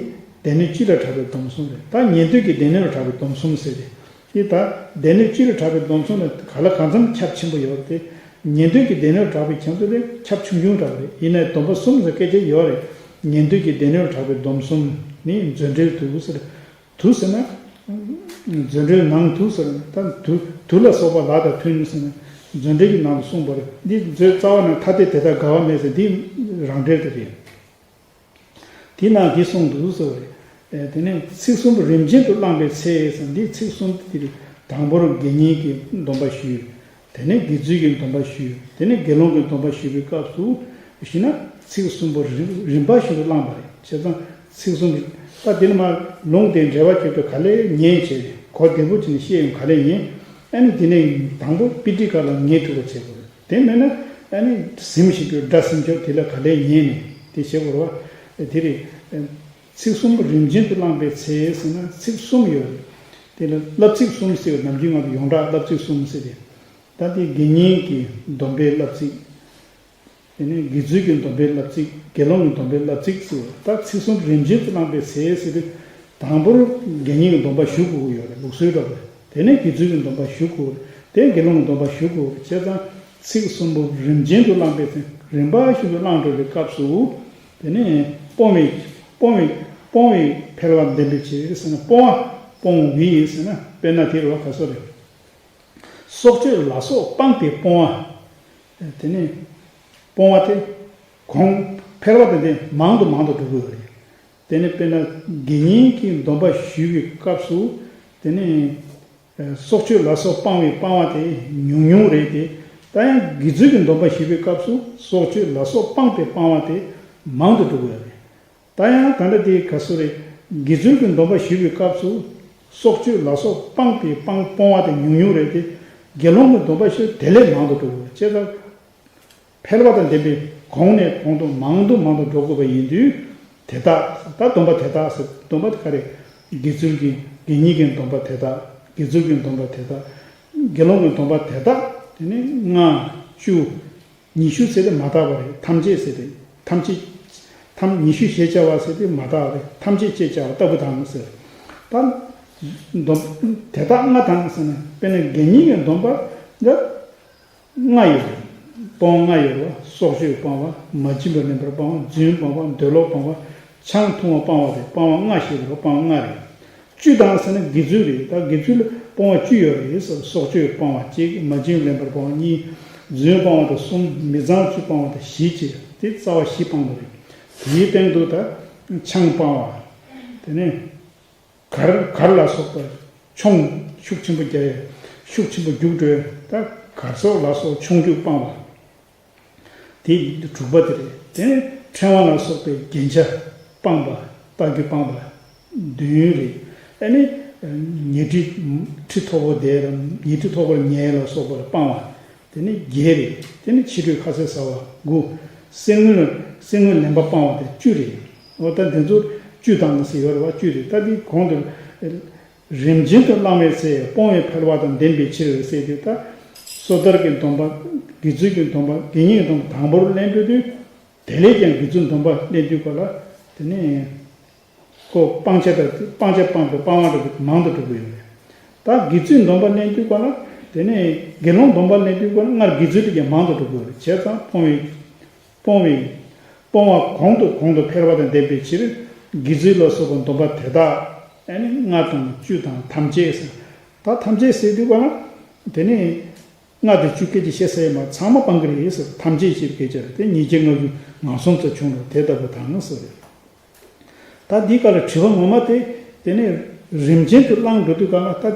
སྡེ་སྣོད་སྤྱི་ལ་གྲགས་པའི་སྡོམ་གསུམ་རེད། ད་ཉན་ཐོས་ཀྱི་སྡེ་སྣོད་ལ་གྲགས་པའི་སྡོམ་གསུམ་ཟེར་ཏེ། འདི་ད་སྡེ་སྣོད་སྤྱི་ལ་གྲགས་པའི་སྡོམ་གསུམ་ལ་ག་ལ་གང་འཚམ་ཁྱབ་ཆེན་པོ་ཡོད་རེད་དེ། ཉན་ཐོས་ཀྱི་སྡེ་སྣོད་ལ་གྲགས་པའི་ཁྱབ་ཚུལ་དེ་ཁྱབ་ཆུང་ཆུང་འདྲ་བ་རེད། ཡིན་ནའི་སྡོམ་པ་གསུམ་ཟེར་སྐད་ཆ་ཡོད་རེད། ཉན་ཐོས་ཀྱི་སྡེ་སྣོད་ལ་གྲགས་པའི་སྡོམ་གསུམ་ནི་མཛོད་འགྲེལ་དུ་ཟེར། དུ་ཟེར་ན། མཛོད་འགྲེལ་ནང་དུ་ཟེར་ན་ད་དུ་དུ་ལ་སོགས་པ་ལ་དང་མཐུན་ཟེར་ན། མཛོད་འགྲེལ་གྱི་ནང་དུ་གསུངས་པ་རེད། འདི་མཛོད་རྩ་བ་ནས་ཐ་དད་དེ་དག་འགལ་བ་མེད་ཟེར་འདི་རང་འགྲེལ་དེ་རེད། དེ་ནང་འདི་གསུངས་འདུག་ཟེར་བ་རེད། དེ་ནས་ཚིག་གསུམ་པོ་རིམ་ཅན་དུ་བླངས་པའི་ཚེ་ཟེར་འདི་ཚིག་གསུམ་དེ་དང་པོར་དགེ་བསྙེན་གྱི་སྡོམ་པ་ཞུས། དེ་ནས་དགེ་ཚུལ་གྱི་སྡོམ་པ་ཞུས། དེ་ནས་དགེ་སློང་གི་སྡོམ་པ་ཞུས་པའི་སྐབས་སུ་ཞུས་ན་ཚིག་གསུམ་པོ་རིམ་རིམ་པ་བཞིན་དུ་བླངས་པ་རེད། བྱས་ཙང་ཚིག་གསུམ་ད་དེ་ནས་མར་ལུང་དེ་འགྲེལ་པ་བྱེད་དུས་ག་ལེར་ཉན་བྱས་གོ་བདེ་པོ་བྱས་ནས་བཤད་ཡོང་ག་ལེར་ཉན། ཨ་ནི་དེ་ནས་དང་པོ་པི་ཊི་ཀ་ལ་ངེས་ཐུབ་པ་བྱེད་དགོས། དེ་མེད་ན་ཨ་ནི་ཟིན་བཞིན་དུ་སྒྲ་ཟིན་ཆོག་དེ་ལ་ག་ལེར་ཉན་ནས་དེ་བྱེད་དགོས་རེད་བ། དེ་རེད། ཚིག་གསུམ་རིམ་བྱོན་དུ་བླངས་པའི་ཚེ་ཟེར་ན་ཚིག་གསུམ་ཡོད་རེད། དེ་ལ་བསླབ་ཚིག་གསུམ་ཟེར་བའི་ནམ་རྒྱུན་ང་ཚོ་ཡོངས་གྲགས་བསླབ་ཚིག་གསུམ་ཟེར་ཏེ། ད་དེ་དགེ་བསྙེན་གྱི་སྡོམ་པའི་བསླབ་ཚིག་དེ་ནས་དགེ་ཚུལ་གྱི་སྡོམ་པའི་བསླབ་ཚིག་དགེ་སློང་གི་སྡོམ་པའི་བསླབ་ཚིག་ཟེར་བ། ད་ཚིག་གསུམ་རིམ་བྱོན་དུ་བླངས་པའི་ཚེ་ཟེར་དུས་དང་པོར་དགེ་བསྙེན་གྱི་སྡོམ་པ་ཞུ་དགོས་ཀྱི་ཡོད་རེད། ལུགས་སྲོལ་འདྲ་བོ་རེད། དེ་ནས་དགེ་ཚུལ་གྱི་སྡོམ་པ་ཞུ་དགོས་རེད། དེ་དགེ་སློང་གི་སྡོམ་པ་ཞུ་དགོས་རེད། བྱས་ཙང་ཚིག་གསུམ་པོ་རིམ་བྱོན་དུ་བླངས་པའི་ཚེ་རིམ་པ་བཞིན་དུ་བླངས་འགྲོ་བའི་སྐབས་སུ། དེ་ནས་སྤོང་བའི་སྤོང་བའི་སྤོང་བའི་ཕལ་བ་འདེམས་པའི་ཕྱིར་ཟེར་ན་སྤོང་བ་སྤོང་བའི་ཟེར་ན་དཔེར་ན་དེ་རུ་བ་ག་སོ་རེད། སྲོག་གཅོད་ལ་སོགས་སྤངས་པའི་སྤོང་བ། དེ་ནས་སྤོང་བ་དེ་གོང་ཕལ་བ་དེ་འདྲ་མང་དུ་མང་དུ་འགྲོ་གི་ཡོད་རེད། དེ་ནས་དཔེར་ན་དགེ་བསྙེན་གྱི་སྡོམ་པ་ཞུ་བའི་སྐབས་སུ་དེ་ནས་སྲོག་གཅོད་ལ་སོགས་སྤངས་པའི་སྤང་བ་དེ་ཉུང་ཉུང་རེད་དེ། ད་ཡང་དགེ་ཚུལ་གྱི་སྡོམ་པ་ཞུ་བའི་སྐབས་སུ་སྲོག་གཅོད་ལ་སོགས་སྤངས་པའི་སྤང་བ་དེ་མང་དུ་འགྲོ་གི་ཡོད་རེད། ད་ཡང་ད་ལྟ་དེ་ག་སུ་རེད། དགེ་ཚུལ་གྱི་སྡོམ་པ་ཞུ་བའི་སྐབས་སུ་སྲོག་གཅོད་ལ་སོགས་སྤངས་པའི་སྤང་སྤོང་བ་དེ་ཉུང་ཉུང་རེད་དེ། དགེ་སློང་གི་སྡོམ་པ་ཞུ་དེ་ལས་མང་དུ་འགྲོ་དགོས་བྱས་ཙང་། ཕལ་བ་དང་ལྡན་པའི་གོང་ནས་གོང་དུ་མང་དུ་མང་དུ་འགྲོ་དགོས་པ་ཡིན་དུས། དེ་དག་ད་སྡོམ་པ་དེ་དག་ཟེར་སྡོམ་པ་དེ་ག་རེ། དགེ་ཚུལ་གྱི་དགེ་བསྙེན་གྱི་སྡོམ་པ་དེ་དག་དགེ་ཚུལ་གྱི་སྡོམ་པ་དེ་དག་དགེ་སློང་གི་སྡོམ་པ་དེ་དག་དེ་ནི་ལྔ། བཅུ། ཉི་ཤུ་ཟེར་ཏེ་མ་བཏགས་པ་རེད། ཐམས་ཅད་ཟེར་ཏེ། ཐམས་ཅད། ཐམས་ཉི་ཤུ་ཞེས་བྱ་བ་ཟེར་ཏེ་མ་བཏགས་པ་རེད། ཐམས་ཅད་ཅེས་བྱ་བ་ལྟ་བུ་དང་ཟེར། ད། སྡོམ། དེ་དག་ལྔ་དང་ཟེར་ན་དཔེར་ན་དགེ་བསྙེན་གྱི་སྡོམ་པ་འདི་ལྔ་ཡོད་རེད། སྤོང་ལྔ་ཡོད་རེད་བ། སྲོག་གཅོད་སྤང་བ། མ་བྱིན་པར་ལེན་པར་སྤང་བ། རྫུན་སྤང་བ། འདོད་ལོག་སྤང་བ། ཆང་འཐུང་བ་སྤང་བ་རེད། སྤང་བ་ལྔ་ཞེས་པ་སྤང་བ་ལྔ་རེད། བཅུ་དང་ཟེར་ན་དགེ་ཚུལ་རེད། ད་དགེ་ཚུལ་ལ་སྤོང་བ་བཅུ་ཡོད་རེད་ཟེར། སྲོག་གཅོད་སྤང་བ་གཅིག་མ་བྱིན་ལེན་པར་སྤང་བ་གཉིས། རྫུན་སྤང་བ་དང་གསུམ། མི་ཚངས་སྤྱོད་སྤང་བ་དང་བཞི་བཅས་དེ་རྩ་བ་བཞི་སྤངས་པ་རེད། དེའི་སྟེང་དུ་ད་ཆང་སྤང་བ། དེ་ནས་གར་གར་ལ་སོགས་པ་མཆོང་ཤུགས་ཆེན་པོ་རྒྱག་ཡ། ཤུགས་ཆེན་པོ་རྒྱུགས་འགྲོ་ཡ། ད་གར་སོགས་ལ་སོགས་མཆོང་རྒྱུགས་སྤང་བ། དེ་དྲུག་པ་དེ་རེད། དེ་ནས་ཕྲེང་བ་ལ་སོགས་པའི་རྒྱན་ཆ་སྤངས་པ། རྟ་རྒྱུག་སྤངས་པ་བདུན་རེད། ཨ་ནི་ཉལ་ཁྲི་ཁྲི་མཐོ་པོ་དེ་ར་ཉལ་ཁྲི་མཐོ་པོར་ཉལ་ལ་སོགས་པ་ལ་སྤང་བ་དེ་ནི་བརྒྱད་རེད། དེ་ནི་ཕྱི་དྲོའི་ཁ་ཟས་ཟ་བ་དགུ། གསེར་དངུལ་གསེར་དངུལ་ལེན་པ་སྤང་བ་དེ་བཅུ་རེད། འོ་ད་འདི་ཚོ་བཅུ་དང་ཟེར་ཡོད་རེད་བ། བཅུ་རེད། ད་འདི་གོང་དུ། རིམ་བྱོན་དུ་བླང་བའི་ཚེ་སྤོང་བའི་ཕལ་བ་དང་ལྡན་པའི་ཕྱིར་ཟེར་དུས་ད། སོ་ཐར་གྱི་སྡོམ་པ། དགེ་ཚུལ་གྱི་སྡོམ་པ། དགེ་བསྙེན་གྱི་སྡོམ་པ་དང་པོར་ལེན་དགོས་དུས། དེ་ལས་ཀྱང་དགེ་ཚུལ་སྡོམ་པ་ལེན་དུས་ག་ལ། དེ་ནས། ཁོ་སྤང་བྱ་དང་སྤང་བྱ་སྤངས་པའི་སྤང་བ་འདྲ་བོ་མང་དུ་འགྲོ་གི་ཡོད་རེད། ད་དགེ་ཚུལ་སྡོམ་པ་ལེན་དུས་ག་ལ། དེ་ནས་དགེ་སློང་སྡོམ་པ་ལེན་དུས་ག་ལ་སྔར་དགེ་ཚུལ་དེ་ཀྱང་མང་དུ་འགྲོ་གི་ཡོད་རེད། བྱས་ཙང་སྤོང་བའི། སྤོང་བའི། སྤོང་བ་གོང་དུ་གོང་དུ་འཕེལ་བ་དང་ལྡན་པའི་ཕྱིར། དགེ་ཚུལ་ལ་སོགས་པ་སྡོམ་པ་དེ་དག་ཨ་ནི་ལྔ་དང་བཅུ་དང་ཐམས་ཅད་ཟེར། ད་ཐམས་ཅད་ཟེར་དུས་ག་ལ། དེ་ནས་ལྔ་དང་བཅུ་སྐད་ཅིག་བཤད་ས་ཡོད་མ། ཚང་མ་སྤང་གི་རེད་ཟེར། ཐམས་ཅད་ཅེས་པའི་སྐད་ཆ་རེད་དེ། ཉིས་བརྒྱ་ལྔ་བཅུ་ང་གསུམ་ཙམ་བྱུང་རེད། དེ་ལྟ་བུ་དང་ཟེར། ད་འདི་ག་ལ་དྲི་བ་ངོ་མ་དེ། དེ་ནས་རིམ་བྱོན་དུ་བླང་འགྲོ་དུས་ག་ལ། ད་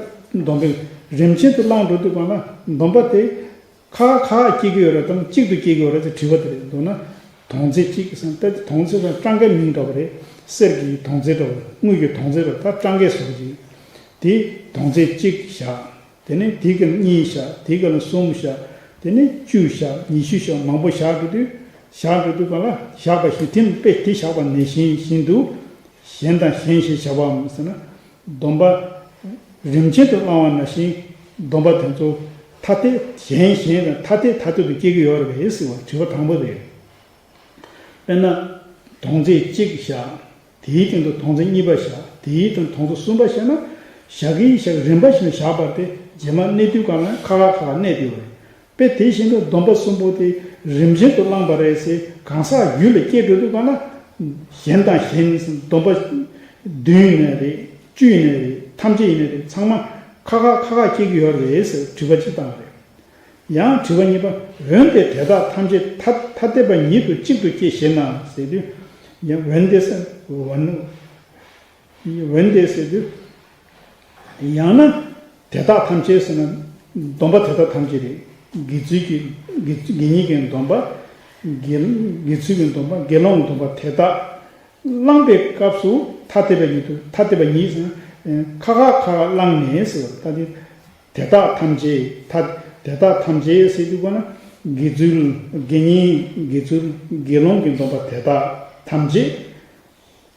སྡོམ་པའི་རིམ་བྱོན་དུ་བླང་འགྲོ་དུས་ག་ལ་སྡོམ་པ་དེ། ཁ་ཁ་སྐྱེ་གི་ཡོད་རེད་དམ་གཅིག་ཏུ་སྐྱེ་གི་ཡོད་རེད་ཟེར་དྲི་བ་དེ་རེད། མདོར་ན་དོང་ཙེ་གཅིག་ཟེར་ན་ད་དོང་ཙེ་དང་སྤྲང་ཀའི་མིང་འདྲ་བ་རེད། གསེར་གྱི་དོང་ཙེ་འདྲ་བ་རེད། དངུལ་གྱི་དོང་ཙེ་འདྲ་བ། ད་སྤྲང་ཀའི་བཟོ་གཅིག་དེ་དོང་ཙེ་གཅིག་བཞག་དེ་ནས་དེ་ག་ལ་གཉིས་བཞག་དེ་ག་ལ་གསུམ་བཞག་དེ་ནས་བཅུ་བཞག་ཉི་ཤུ་བཞག་མང་པོ་བཞག་གི་དུས། བཞག་གི་དུས་ག་ལ་བཞག་པ་བཞིན་དེ་དཔེ་དེ་བཞག་པ་ནང་བཞིན་བཞིན་དུ། གཞན་དང་གཞན་ཞེས་བྱ་བའམ་ཟེར་ན། སྡོམ་པ། རིམ་ཆེན་དུ་བླང་བ་ནང་བཞིན་སྡོམ་པ་དེ་ཚོ་ཐ་དད་གཞན་གཞན་དང་ཐ་དད་ཐ་དད་དུ་སྐྱེ་གི་ཡོད་རེད་ཟེར་བ་དྲི་བ་དང་པོ་རེད། དཔེར་ན། དོང་ཙེ་གཅིག་བཞག་དེའི་སྟེང་དུ་དོང་ཙེ་གཉིས་པ་བཞག་དེའི་སྟེང་དོང་ཙེ་གསུམ་པ་བཞག་ན། བཞག་གིན་བཞག་རིམ་པ་བཞིན་བཞག་པ་དེ་རྗེས་མ་གནས་དུས་གང་ལ་ཁ་ཁ་ཁ་ཁ་གནས་བསྡད་པ་རེད། དཔེ་དེ་བཞིན་དུ་སྡོམ་པ་གསུམ་པོ་དེ་རིམ་བཞིན་དུ་བླངས་པ་རེད་ཟེར་གང་ཟག་རྒྱུད་ལ་སྐྱེས་འགྲོ་དུས་གང་ལ། གཞན་དང་གཞན་སྡོམ་པ་བདུན་ཡིན་ནའི་རེད། བཅུ་ཡིན་ནའི་རེད། ཐམས་ཅད་ཡིན་ནའི་རེད། ཚང་མ་ཁ་ཁ་ཁ་ཁ་སྐྱེ་གི་ཡོད་རེད་ཟེར་དྲི་བ་གཅིག་བཏང་བ་རེད། ཡང་དྲི་བ་གཉིས་པ། འོན་ཏེ་དེ་དག་ཐམས་ཅད་ཐ་ཐ་དད་པ་ཉིད་དུ་གཅིག་ཏུ་སྐྱེ་ཞེ་ན་ཟེར་དུས། ཡང་འོན་ཏེ་ཟེར་འོན། འོན་ཏེ་ཟེར་དུས། ཡང་ན། དེ་དག་ཐམས་ཅད་ཟེར་ན། སྡོམ་པ་དེ་དག་ཐམས་ཅད་རེད། དགེ་ཚུལ་གྱི་དགེ་དགེ་བསྙེན་གྱི་སྡོམ་པ། དགེ་དགེ་ཚུལ་གྱི་སྡོམ་པ་དགེ་སློང་གི་སྡོམ་པ་དེ་དག་བླངས་པའི་སྐབས་སུ་ཐ་དད་པ་ཉིད་དུ་ཐ་དད་པ་ཉིད་ཟེར་ན། ཁ་ཁ་ཁ་ཁ་བླངས་ནས་ཟེར་བ་ད་དེ། དེ་དག་ཐམས་ཅད་ཐ་དེ་དག་ཐམས་ཅད་ཟེར་དུས་གོ་ན། དགེ་ཚུལ་དགེ་བསྙེན་དགེ་ཚུལ་དགེ་སློང་གི་སྡོམ་པ་དེ་དག་ཐམས་ཅད།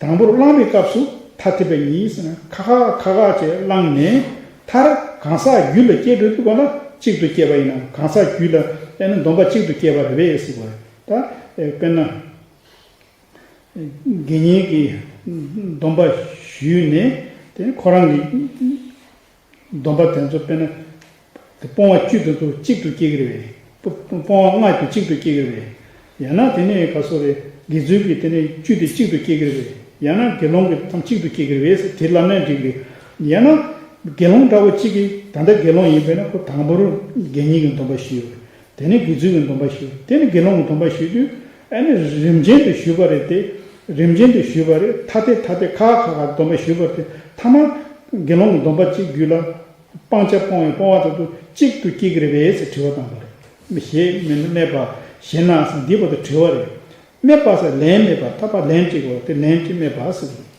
དང་པོར་བླངས་པའི་སྐབས་སུ་ཐ་དད་པ་ཉིད་ཟེར་ན་ཁ་ཁ་ཁ་ཁ་བྱས་བླངས་ནས། མཐར་གང་ཟག་རྒྱུད་ལ་སྐྱེས་འགྲོ་དུས་གང་ལ་གཅིག་ཏུ་སྐྱེས་པ་ཡིན་ན་གང་ཟག་རྒྱུད་ལ་ཨེ་ནི་སྡོམ་པ་གཅིག་ཏུ་སྐྱེས་པ་རེད་པས་ཟེར་བ་རེད། ད་དཔེར་ན། དགེ་བསྙེན་གྱི་སྡོམ་པ་ཞུས་ནས་དེ་ཁོ་རང་གི་སྡོམ་པ་དེ་ཚོ་དཔེར་ན། དེ་སྤོང་བ་བཅུ་དེ་ཚོ་གཅིག་ཏུ་སྐྱེ་གི་རེད་པས། སྤོང་བ་ལྔ་དེ་གཅིག་ཏུ་སྐྱེ་གི་རེད་པས། ཡང་ན་དེ་ནས་ག་སོ་རེད། དགེ་ཚུལ་གྱི་དེ་ནས་བཅུ་དེ་གཅིག་ཏུ་སྐྱེ་གི་རེད་པས། ཡང་ན་དགེ་སློང་གི་ཐམས་གཅིག་ཏུ་སྐྱེ་གི་རེད་པས་ཟེར་དེ་ལབ་ན་འགྲིག་གི་རེད། ཡང་ན། དགེ་སློང་འདྲ་བོ་གཅིག་གིས་ད་ལྟ་དགེ་སློང་ཡིན་པས་ན་ཁོ་དང་པོར་དགེ་བསྙེན་གྱི་སྡོམ་པ་ཞུས་ཡོད་རེད། དེ་ནས་དགེ་ཚུལ་གྱི་སྡོམ་པ་ཞུས། དེ་ནས་དགེ་སློང་གི་སྡོམ་པ་ཞུས་དུས། ཨ་ནི་རིམ་ཅན་དུ་ཞུས་པ་རེད་དེ། རིམ་ཅན་དུ་ཞུས་པ་རེད། ཐ་དད་ཐ་དད་ཁ་ཁ་ཁ་སྡོམ་པ་ཞུས་པ་རེད་དེ། ཐ་མ་དགེ་སློང་གི་སྡོམ་པ་གཅིག་རྒྱུད་ལ། སྤང་བྱ་སྤོང་བའི་སྤོང་བ་དང་དུ་གཅིག་ཏུ་སྐྱེ་གི་རེད་པས་ཟེར་དྲི་བ་བཏང་བ་རེད། ཞེས་སྨྲས་པ། ཞེ་ན་ཟེར་འདི་བར་དུ་དྲི་བ་རེད། སྨྲས་པ་ཟེར་ལན་སྨྲས་པ་ད་བར་ལན་སྤྲད་དགོས་དེ་ལན་སྤྲད་སྨྲས་པ་ཟེར།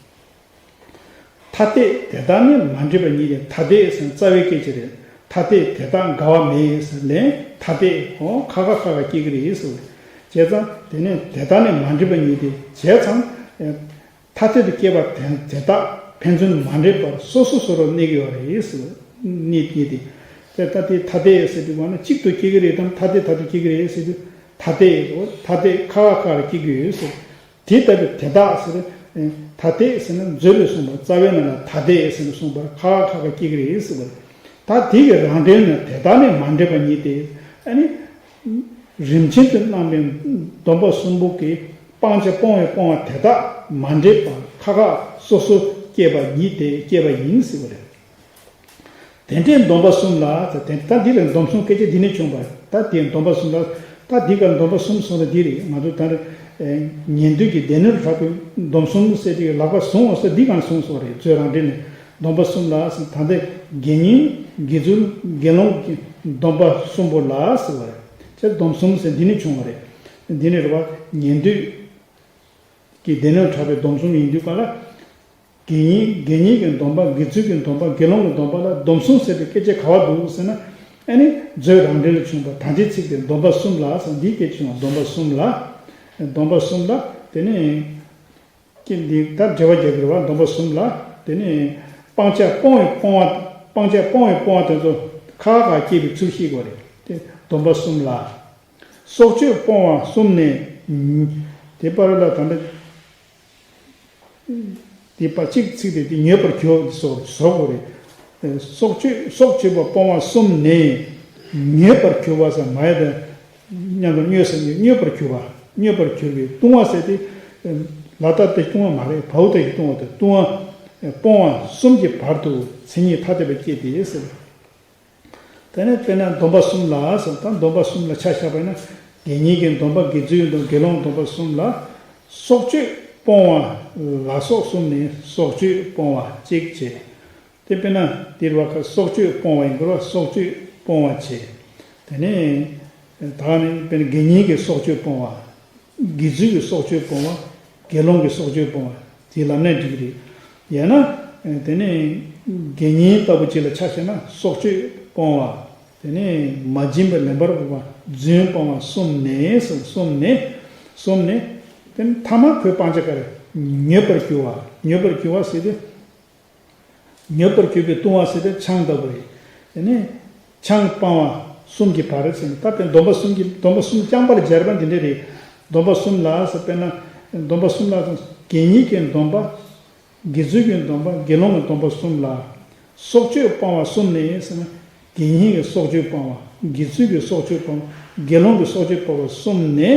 ཐ་དད་དེ་དག་ནི་མ་འདྲེས་པ་ཉིད་དེ། ཐ་དད་ཟེར་རྩ་བའི་སྐད་ཆ་རེད། ཐ་དད་དེ་དག་འགལ་བ་མེད་ཟེར་ལན་ཐ་དད་འོ་ཁ་ཁ་ཁ་ཁ་སྐྱེ་གི་རེད་ཟེར། བྱས་ཙང་དེ་ནི་དེ་དག་ནི་མ་འདྲེས་པ་ཉིད་དེ་བྱས་ཙང་། ཐ་དད་དུ་སྐྱེས་པ་དེ་དེ་དག་ཕན་ཚུན་མ་འདྲེས་པར་སོ་སོ་སོ་རུ་གནས་ཀྱི་ཡོད་རེད་ཟེར། གནས་གནས་དེ། དེ་ལྟ་སྟེ་ཐ་དད་ཟེར་དུས་གང་ན་གཅིག་ཏུ་སྐྱེ་གི་རེད་དམ་ཐ་དད་ཐ་དད་སྐྱེ་གི་རེད་ཟེར་དུས་ཐ་དད་འོ་ཐ་དད་ཁ་ཁ་ཁ་ཁ་སྐྱེ་གི་ཡོད་ཟེར། དེ་ལྟ་བུའི་དེ་དག་ཟེར། ཐ་དད་ཟེར་ན་མཛོད་ལས་གསུངས་པ་རྩ་བའི་ནང་ལ་ཐ་དད་ཟེར་ནས་གསུངས་པ་ཁ་ཁ་ཁ་ཁ་སྐྱེ་གི་རེད་ཟེར་བ། ད་དེ་གི་རང་འགྲེལ་ནི་དེ་དག་ནི་མ་འདྲེས་པ་ཉིད་དེ། ཨ་ནི། རིམ་ཆེན་དུ་གནང་བའི་སྡོམ་པ་གསུམ་པོ་གི་སྤང་བྱ་སྤོང་བའི་སྤོང་བ་དེ་དག་མ་འདྲེས་པ་ཁ་ཁ་སོ་སོ་སྐྱེས་པ་ཉིད་དེ་སྐྱེས་པ་ཡིན་ཟེར་བ་རེད། དེ་འདྲའི་སྡོམ་པ་གསུམ་ལ་ད་དེ་ད་འདི་ལ་སྡོམ་གསུམ་སྐད་ཆ་འདི་ནས་བྱུང་བ་ད་དེ་སྡོམ་པ་གསུམ་ལ་ད་འདི་ག་སྡོམ་པ་གསུམ་གསུངས་ན་འདི་རེད། ང་ཚོ་ད་ནི་ཉན་ཐོས་ཀྱི་སྡེ་སྣོད་གྲགས་པའི་སྡོམ་གསུམ་ཟེར་དེ་ལག་པ་བཟུང་བ་ཟེར་འདི་ག་གསུངས་སོང་རེད། ཚོས་རང་འགྲེལ་ནས་སྡོམ་པ་གསུམ་ལ་ཟེར་ད་ལྟ་དགེ་བསྙེན་དགེ་ཚུལ་དགེ་སློང་གི་སྡོམ་པ་གསུམ་པོ་ལ་ཟེར་བ་རེད། ཅེས་སྡོམ་གསུམ་ཟེར་འདི་ནས་བྱུང་བ་རེད། འདི་ནས་རེད་བ། ཉན་ཐོས་ཀྱི་སྡེ་སྣོད་གྲགས་པའི་སྡོམ་གསུམ་ཡིན་དུས་ག་ལ། དགེ་བསྙེན་དགེ་བསྙེན་གྱི་སྡོམ་པ་དགེ་ཚུལ་གྱི་སྡོམ་པ་དགེ་སློང་གི་སྡོམ་པ་ལ་སྡོམ་གསུམ་ཟེར་བའི་སྐད་ཆ་ག་བ་འདུག་ཟེར་ན། ཨ་ནི་མཛོད་རང་འགྲེལ་ལ་བྱུང་བ་ད་ལྟའི་ཚིག་དེ་སྡོམ་པ་གསུམ་ལ་ཟེར་འདིའི་སྐད་ཆ་བྱུང་བ་སྡོམ་པ་གསུམ་ལ། སྡོམ་པ་གསུམ་ལ་དེ་ནི། ཀྱེ་འདི་ལྟར་འགྲེལ་པ་རྒྱག་གི་རེད་བ། སྡོམ་པ་གསུམ་ལ་དེ་ནི་སྤང་བྱ་སྤོང་བའི་སྤོང་བ་སྤང་བྱ་སྤོང་བའི་སྤོང་བ་དེ་ཚོ་ཁ་ཁ་སྐྱེས་པའི་ཚུལ་ཤེས་དགོས་རེད་དེ་སྡོམ་པ་གསུམ་ལ། སྲོག་གཅོད་སྤོང་བ་གསུམ་ནས། དེ་པར་ལ་ད་ལྟ་དེ་པ་གཅིག་ཚིག་དེ་དེ་མྱོས་པར་གྱུར་སོགས་བཟོ་དགོས་རེད། སྲོག་གཅོད་སྲོག་གཅོད་པ་སྤོང་བ་གསུམ་ནས་མྱོས་པར་གྱུར་པ་ཟེར་མ་ཡ་དང་མཉམ་དུ་མྱོས་ཟེར་ནས་མྱོས་པར་གྱུར་པ་མྱོས་པར་གྱུར་པའི་ལྟུང་བ་ཟེར་ཏེ། ལ་དྭགས་ཏུ་ལྟུང་བ་མ་རེད། བའུ་ཏ་ཡི་ལྟུང་བ་དང་ལྟུང་བ་སྤོང་བ་གསུམ་གྱི་བར་དུ་མཚན་ཉིད་ཐ་དད་པ་སྐྱེས་ཏེ་ཟེར། དེ་ནས་དཔེར་ན་སྡོམ་པ་གསུམ་ལ་ཟེར་ད་སྡོམ་པ་གསུམ་ལ་ཆ་བཞག་པ་ཡིན་ན་དགེ་བསྙེན་གྱི་སྡོམ་པ་དགེ་ཚུལ་གྱི་སྡོམ་དགེ་སློང་སྡོམ་པ་གསུམ་ལ་སྲོག་གཅོད་སྤོང་བ་ལ་སོགས་གསུམ་ནས་སྲོག་གཅོད་སྤོང་བ་གཅིག་བྱས། དེ་དཔེར་ན་དེར་བ་ཁ་སྲོག་གཅོད་སྤོང་བ་ཡིན་དགོས་ར་སྲོག་གཅོད་སྤོང་བ་བྱས། དེ་ནས་ད་ནི་དཔེར་ན་དགེ་བསྙེན་གྱི་སྲོག་གཅོད་སྤོང་བ། དགེ་ཚུལ་གྱི་སྲོག་གཅོད་སྤོང་བ། དགེ་སློང་གི་སྲོག་གཅོད་སྤོང་བ་དེ་ལབ་ན་འགྲིག་གི་རེད། ཡང་ན། དེ་ནས་དགེ་བསྙེན་ལྟ་བུ་ཅིག་ལ་ཆ་བཞག་ན་སྲོག་གཅོད་སྤོང་བ། དེ་ནས་མ་བྱིན་པར་ལེན་པར་དགོས་པ་རྫུན་སྤོང་བ་གསུམ་ནས་གསུམ་ནས་གསུམ་ནས། དེ་ནས་ཐ་མ་ཁོའི་སྤང་བྱ་ག་རེ་མྱོས་པར་གྱུར་པ་མྱོས་པར་གྱུར་པ་ཟེར་ཏེ། མྱུར་བར་གྱུར་པའི་ལྟུང་བ་ཟེར་དེ་ཆང་ལྟ་བུ་རེད། དེ་ནས་ཆང་སྤང་བ་གསུམ་གྱི་བར་ཟེར་ནས། ད་དེ་སྡོམ་པ་གསུམ་གྱི་སྡོམ་པ་གསུམ་རྐྱང་པར་སྦྱར་བ་འདི་འདྲ་རེད། སྡོམ་པ་གསུམ་ལ་ཟེར། དཔེར་ན་སྡོམ་པ་གསུམ་ལ་དགེ་བསྙེན་གྱི་སྡོམ་པ། དགེ་ཚུལ་གྱི་སྡོམ་པ། དགེ་སློང་གི་སྡོམ་པ་གསུམ་ལ། སྲོག་གཅོད་སྤོང་བ་གསུམ་ནི་ཟེར་ན། དགེ་བསྙེན་གྱི་སྲོག་གཅོད་སྤོང་བ། དགེ་ཚུལ་གྱི་སྲོག་གཅོད་སྤོང་བ། དགེ་སློང་གི་སྲོག་གཅོད་སྤོང་བ་གསུམ་ནི།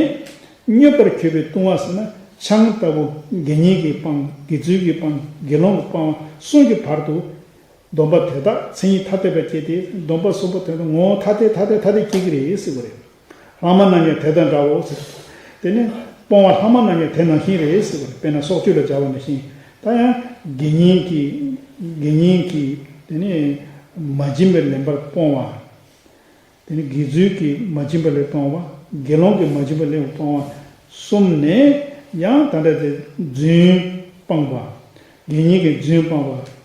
མྱུར་བར་གྱུར་པའི་ལྟུང་བ་ཟེར་ན། ཆང་ལྟ་བུ་དགེ་བསྙེན་གྱིས་སྤང་། དགེ་ཚུལ་གྱིས་སྤང་། དགེ་སློང་གིས་སྤང་བ་གསུམ་གྱི་བར་དུ། སྡོམ་པ་དེ་དག་མཚན་ཉིད་ཐ་དད་པ་སྐྱེ་སྟེ། སྡོམ་པ་གསུམ་པོ་དེ་དག་ངོ་བོ་ཐ་དད་ཐ་དད་ཐ་དད་སྐྱེ་གི་རེད་ཟེར་བ་རེད། ལྷག་མ་རྣམས་ཀྱང་དེ་དང་འདྲའོ་ཟེར། དེ་ནི་སྤོང་བ་ལྷག་མ་རྣམས་ཀྱང་དེ་ནང་བཞིན་རེད་ཟེར་བ་རེད། དཔེར་ན་སྲོག་གཅོད་ལ་སྦྱར་བ་ནང་བཞིན། ད་ཡང་དགེ་བསྙེན་གྱི་དགེ་བསྙེན་གྱི་དེ་ནི་མ་བྱིན་པའི་ལེན་པར་སྤོང་བ། དེ་ནི་དགེ་ཚུལ་གྱིས་མ་བྱིན་པ་ལེན་སྤོང་བ། དགེ་སློང་གིས་མ་བྱིན་པ་ལེན་སྤོང་བ་གསུམ་ནས། ཡང་ད་ལྟ་དེ་རྫུན་སྤངས་པ། དགེ་བསྙེན་གྱིས་རྫུན་སྤངས་པ།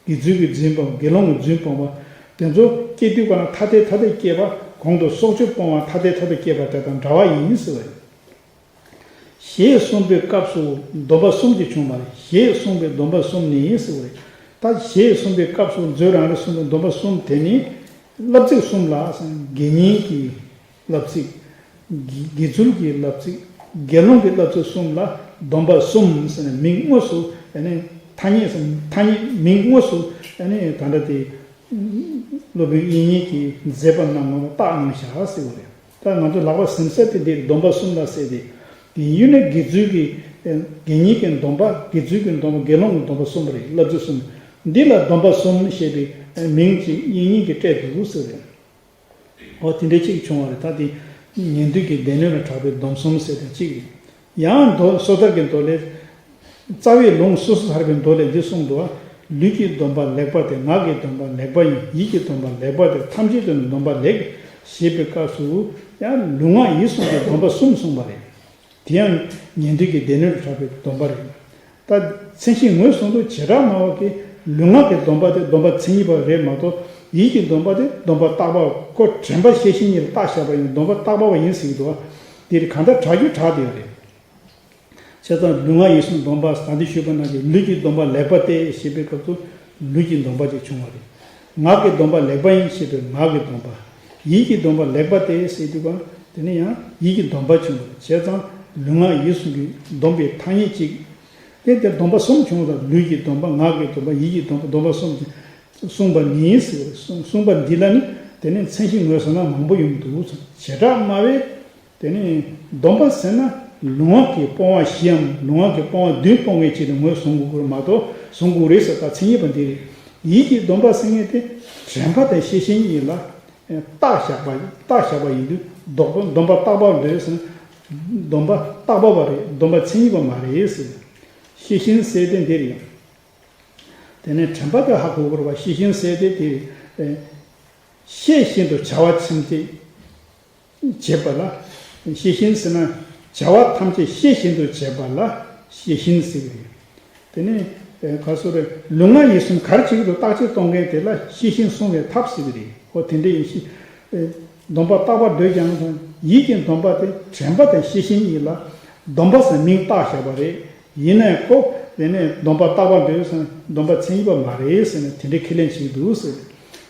དགེ་ཚུལ་གྱིས་རྫུན་སྤངས་པ། དགེ་སློང་གིས་རྫུན་སྤངས་པ། དེ་ཚོ་སྐྱེ་དུས་ག་ན་ཐ་དད་ཐ་དད་སྐྱེས་པ། གོང་དུ་སྲོག་གཅོད་སྤོང་བ་ཐ་དད་ཐ་དད་སྐྱེས་པ་དེ་དང་འདྲ་བ་ཡིན་ཟེར་བ་ཡིན། ཞེས་གསུངས་པའི་སྐབས་སུ་སྡོམ་པ་གསུམ་གྱིས་བྱུང་བ་རེད། ཞེས་གསུངས་པའི་སྡོམ་པ་གསུམ་ནི་ཟེར་བ་རེད། ད་ཞེས་གསུངས་པའི་སྐབས་སུ་མཛོད་རང་རེ་གསུངས་པའི་སྡོམ་པ་གསུམ་དེ་ནི། བསླབ་ཚིགས་གསུམ་ལ་དགེ་བསྙེན་གྱི་བསླབ་ཚིགས། དགེ་དགེ་ཚུལ་གྱི་བསླབ་ཚིགས། དགེ་སློང་གི་བསླབ་ཚིགས་གསུམ་ལ་སྡོམ་པ་གསུམ་ཟེར་ནས་མིང་དངོས་སུ་ཨ་ནི་ཐ་སྙད་ཟེར། ཐ་སྙད་མིང་དངོས་སུ་ཨ་ནི་ད་ལྟ་དེ་སློབ་དཔོན་དབྱིག་གཉེན་གྱིས་མཛད་པ་རྣམས་ངོ་མ་བརྟགས་གནང་བཞག་ཟེར་བ་རེད། ད་ང་ཚོ་ལག་པ་ཟིན་ས་དེ་འདིར་སྡོམ་པ་གསུམ་ལ་ཟེར་ཏེ། དེ་ཡུལ་ནི་དགེ་ཚུལ་གྱི་དགེ་བསྙེན་གྱི་སྡོམ་པ། དགེ་ཚུལ་གྱི་སྡོམ་པ། དགེ་སློང་གི་སྡོམ་པ་གསུམ་པོ་རེད། བསླབ་ཚིགས་གསུམ། འདི་ལ་སྡོམ་པ་གསུམ་ཞེས་པའི་མིང་ཅིག་དབྱིག་གཉེན་གྱིས་སྤྲད་འདུག་ཟེར་བ་རེད། འོ་དེ་འདྲའི་གཅིག་བྱུང་བ་རེད། ད་དེ་ཉན་ཐོས་ཀྱི་སྡེ་སྣོད་ལ་གྲགས་པའི་སྡོམ་གསུམ་ཟེར་དེ་གཅིག་རེད། ཡང་མདོ་སོ་ཐར་གྱི་མདོ་ལས། རྩ་བའི་ལུང་སོ་སོར་ཐར་པའི་མདོ་ལས་འདི་གསུངས་འདུག། ལུས་ཀྱི་སྡོམ་པ་ལེགས་པ་སྟེ། ངག་གི་སྡོམ་པ་ལེགས་པ་ཡིན། ཡིད་ཀྱི་སྡོམ་པ་ལེགས་པ་སྟེ། ཐམས་ཅད་དུ་ནི་སྡོམ་པ་ལེགས། ཞེས་པའི་སྐབས་སུ་ཡང་ལུས་ངག་ཡིད་གསུམ་གྱི་སྡོམ་པ་གསུམ་གསུངས་པ་རེད། དེ་ཡང་ཉན་ཐོས་ཀྱི་སྡེ་སྣོད་ལ་གྲགས་པའི་སྡོམ་པ་རེད། ད་མཚན་གཞི་ངོས་བཟུང་དུ་བྱེ་བྲག་སྨྲ་བ་གིས་ལུས་ངག་གི་སྡོམ་པ་དེ་སྡོམ་པ་མཚན་ཉིད་པ་རེད་མ་གཏོགས། ཡིད་ཀྱི་སྡོམ་པ་དེ་སྡོམ་པ་རྟག་པ། ཁོ་དྲན་པ་ཤེས་བཞིན་ཉིད་ལ་བཏགས་བཞག་པ་ཡིན། སྡོམ་པ་རྟག་པ་བ་ཡིན་ཟེར་གྱི་འདུག་བ། དེ་རེད། གང་ལྟར་གྲགས་རྒྱུ་གྲགས་བསྡད་ཡོད་རེད། བྱས་ཙང་ལུས་ངག་ཡིད་གསུམ་སྡོམ་པ། ད་འདི་ཞུས་པ་ནང་བཞིན་ལུས་ཀྱི་སྡོམ་པ་ལེགས་པ་སྟེ་ཞེས་པའི་སྐབས་སུ། ལུས་ཀྱི་སྡོམ་པ་ཅིག་བྱུང་བ་རེད། ངག་གི་སྡོམ་པ་ལེགས་པ་ཡིན་ཞེས་པའི་ངག་གི་སྡོམ་པ། ཡིད་ཀྱི་སྡོམ་པ་ལེགས་པ་སྟེ་ཟེར་དུས་ག་དེ་ནི་ཡང་ཡིད་ཀྱི་སྡོམ་པ་བྱུང་བ་རེད། བྱས་ཙང་ལུས་ངག་ཡིད་གསུམ་གྱི་སྡོམ་པའི་ཐ་སྙད་ཅིག་དེ་ལྟར་སྡོམ་པ་གསུམ་བྱུང་བ་དང་། ལུས་ཀྱི་སྡོམ་པ། ངག་གི་སྡོམ་པ། ཡིད་ཀྱི་སྡོམ་པ། སྡོམ་པ་གསུམ་གྱིས་གསུངས་པ་ནི་ཟེར་བ་རེད། གསུངས་པ་འདི་ལ་ནི་དེ་ནི་མཚན་གཞི་ངོས་བཟུང་ན་མང་པོ་ཡོང་གི་འདུག། བྱེ་བྲག་སྨྲ་བས། དེ་ནི་སྡོམ་པ་ཟེར་ན་ལུས་ངག་གི་སྤོང་བ་བཞིའམ་ལུས་ངག་གི་སྤོང་བ་བདུན་སྤོང་བའི་ཆེད་དུ་ངོས་བཟུང་དགོས་ཀྱི་རེད་མ་གཏོགས། བཟུང་དགོས་རེད་ཟེར། ད་མཚན་ཉིད་པ་འདི་རེད། ཡིད་ཀྱི་སྡོམ་པ་ཟེར་མཁན་དེ་དྲན་པ་དང་ཤེས་བཞིན་ཉིད་ལ་བཏགས་བཞག་པ། བཏགས་བཞག་པ་ཡིན་དུས་སྡོམ་པ། སྡོམ་པ་རྟག་པ་འདོད་ཟེར་ན། སྡོམ་པ་རྟག་པ་བ་རེད། སྡོམ་པ་མཚན་ཉིད་པ་མ་རེད་ཟེར། ཤེས་བཞིན་ཟེར་དེ་འདི་རེད། དེ་ནས་དྲན་པ་དང་ཧ་གོ་དགོས་པ། ཤེས་བཞིན་ཟེར་དེ་དེ་རེད། ཤེས་བཞིན་དུ་བྱ་བ་ཐམས་ཅད་བྱེད་པ་ལ། ཤེས་བཞིན་ཟེར་ན་བྱ་བ་ཐམས་ཅད་ཤེས་བཞིན་དུ་བྱེད་པ་ལ་ཤེས་བཞིན་ཟེར་གི་རེད། དེ་ནས་ག་སོ་རེ། ལུས་ངག་ཡིད་གསུམ་ག་རེ་བྱེད་ཀྱི་འདུག་བརྟག་དཔྱད་གཏོང་མཁན་དེ་ལ་ཤེས་བཞིན་བསྲུང་བའི་ཐབས་ཟེར་གི་རེད། ཨོ་དེ་འདྲ་ཡིན་ཞིང་། སྡོམ་པ་རྟག་པར་འདོད་ཀྱང་དང་། ཡིད་ཀྱི་སྡོམ་པ་དེ་དྲན་པ་དང་ཤེས་བཞིན་ཉིད་ལ་སྡོམ་པ་ཟེར་མིང་བཏགས་བཞག་པ་རེད། ཡིན་ནའི་ཁོ་དེ་ནས་སྡོམ་པ་རྟག་པར་འདོད་ཟེར་ན་སྡོམ་པ་མཚན་ཉིད་པ་མ་རེད་ཟེར་ནས་དེ་འདྲའི་ཁས་ལེན་བྱེད་ཀྱི་འདུག་ཟེར།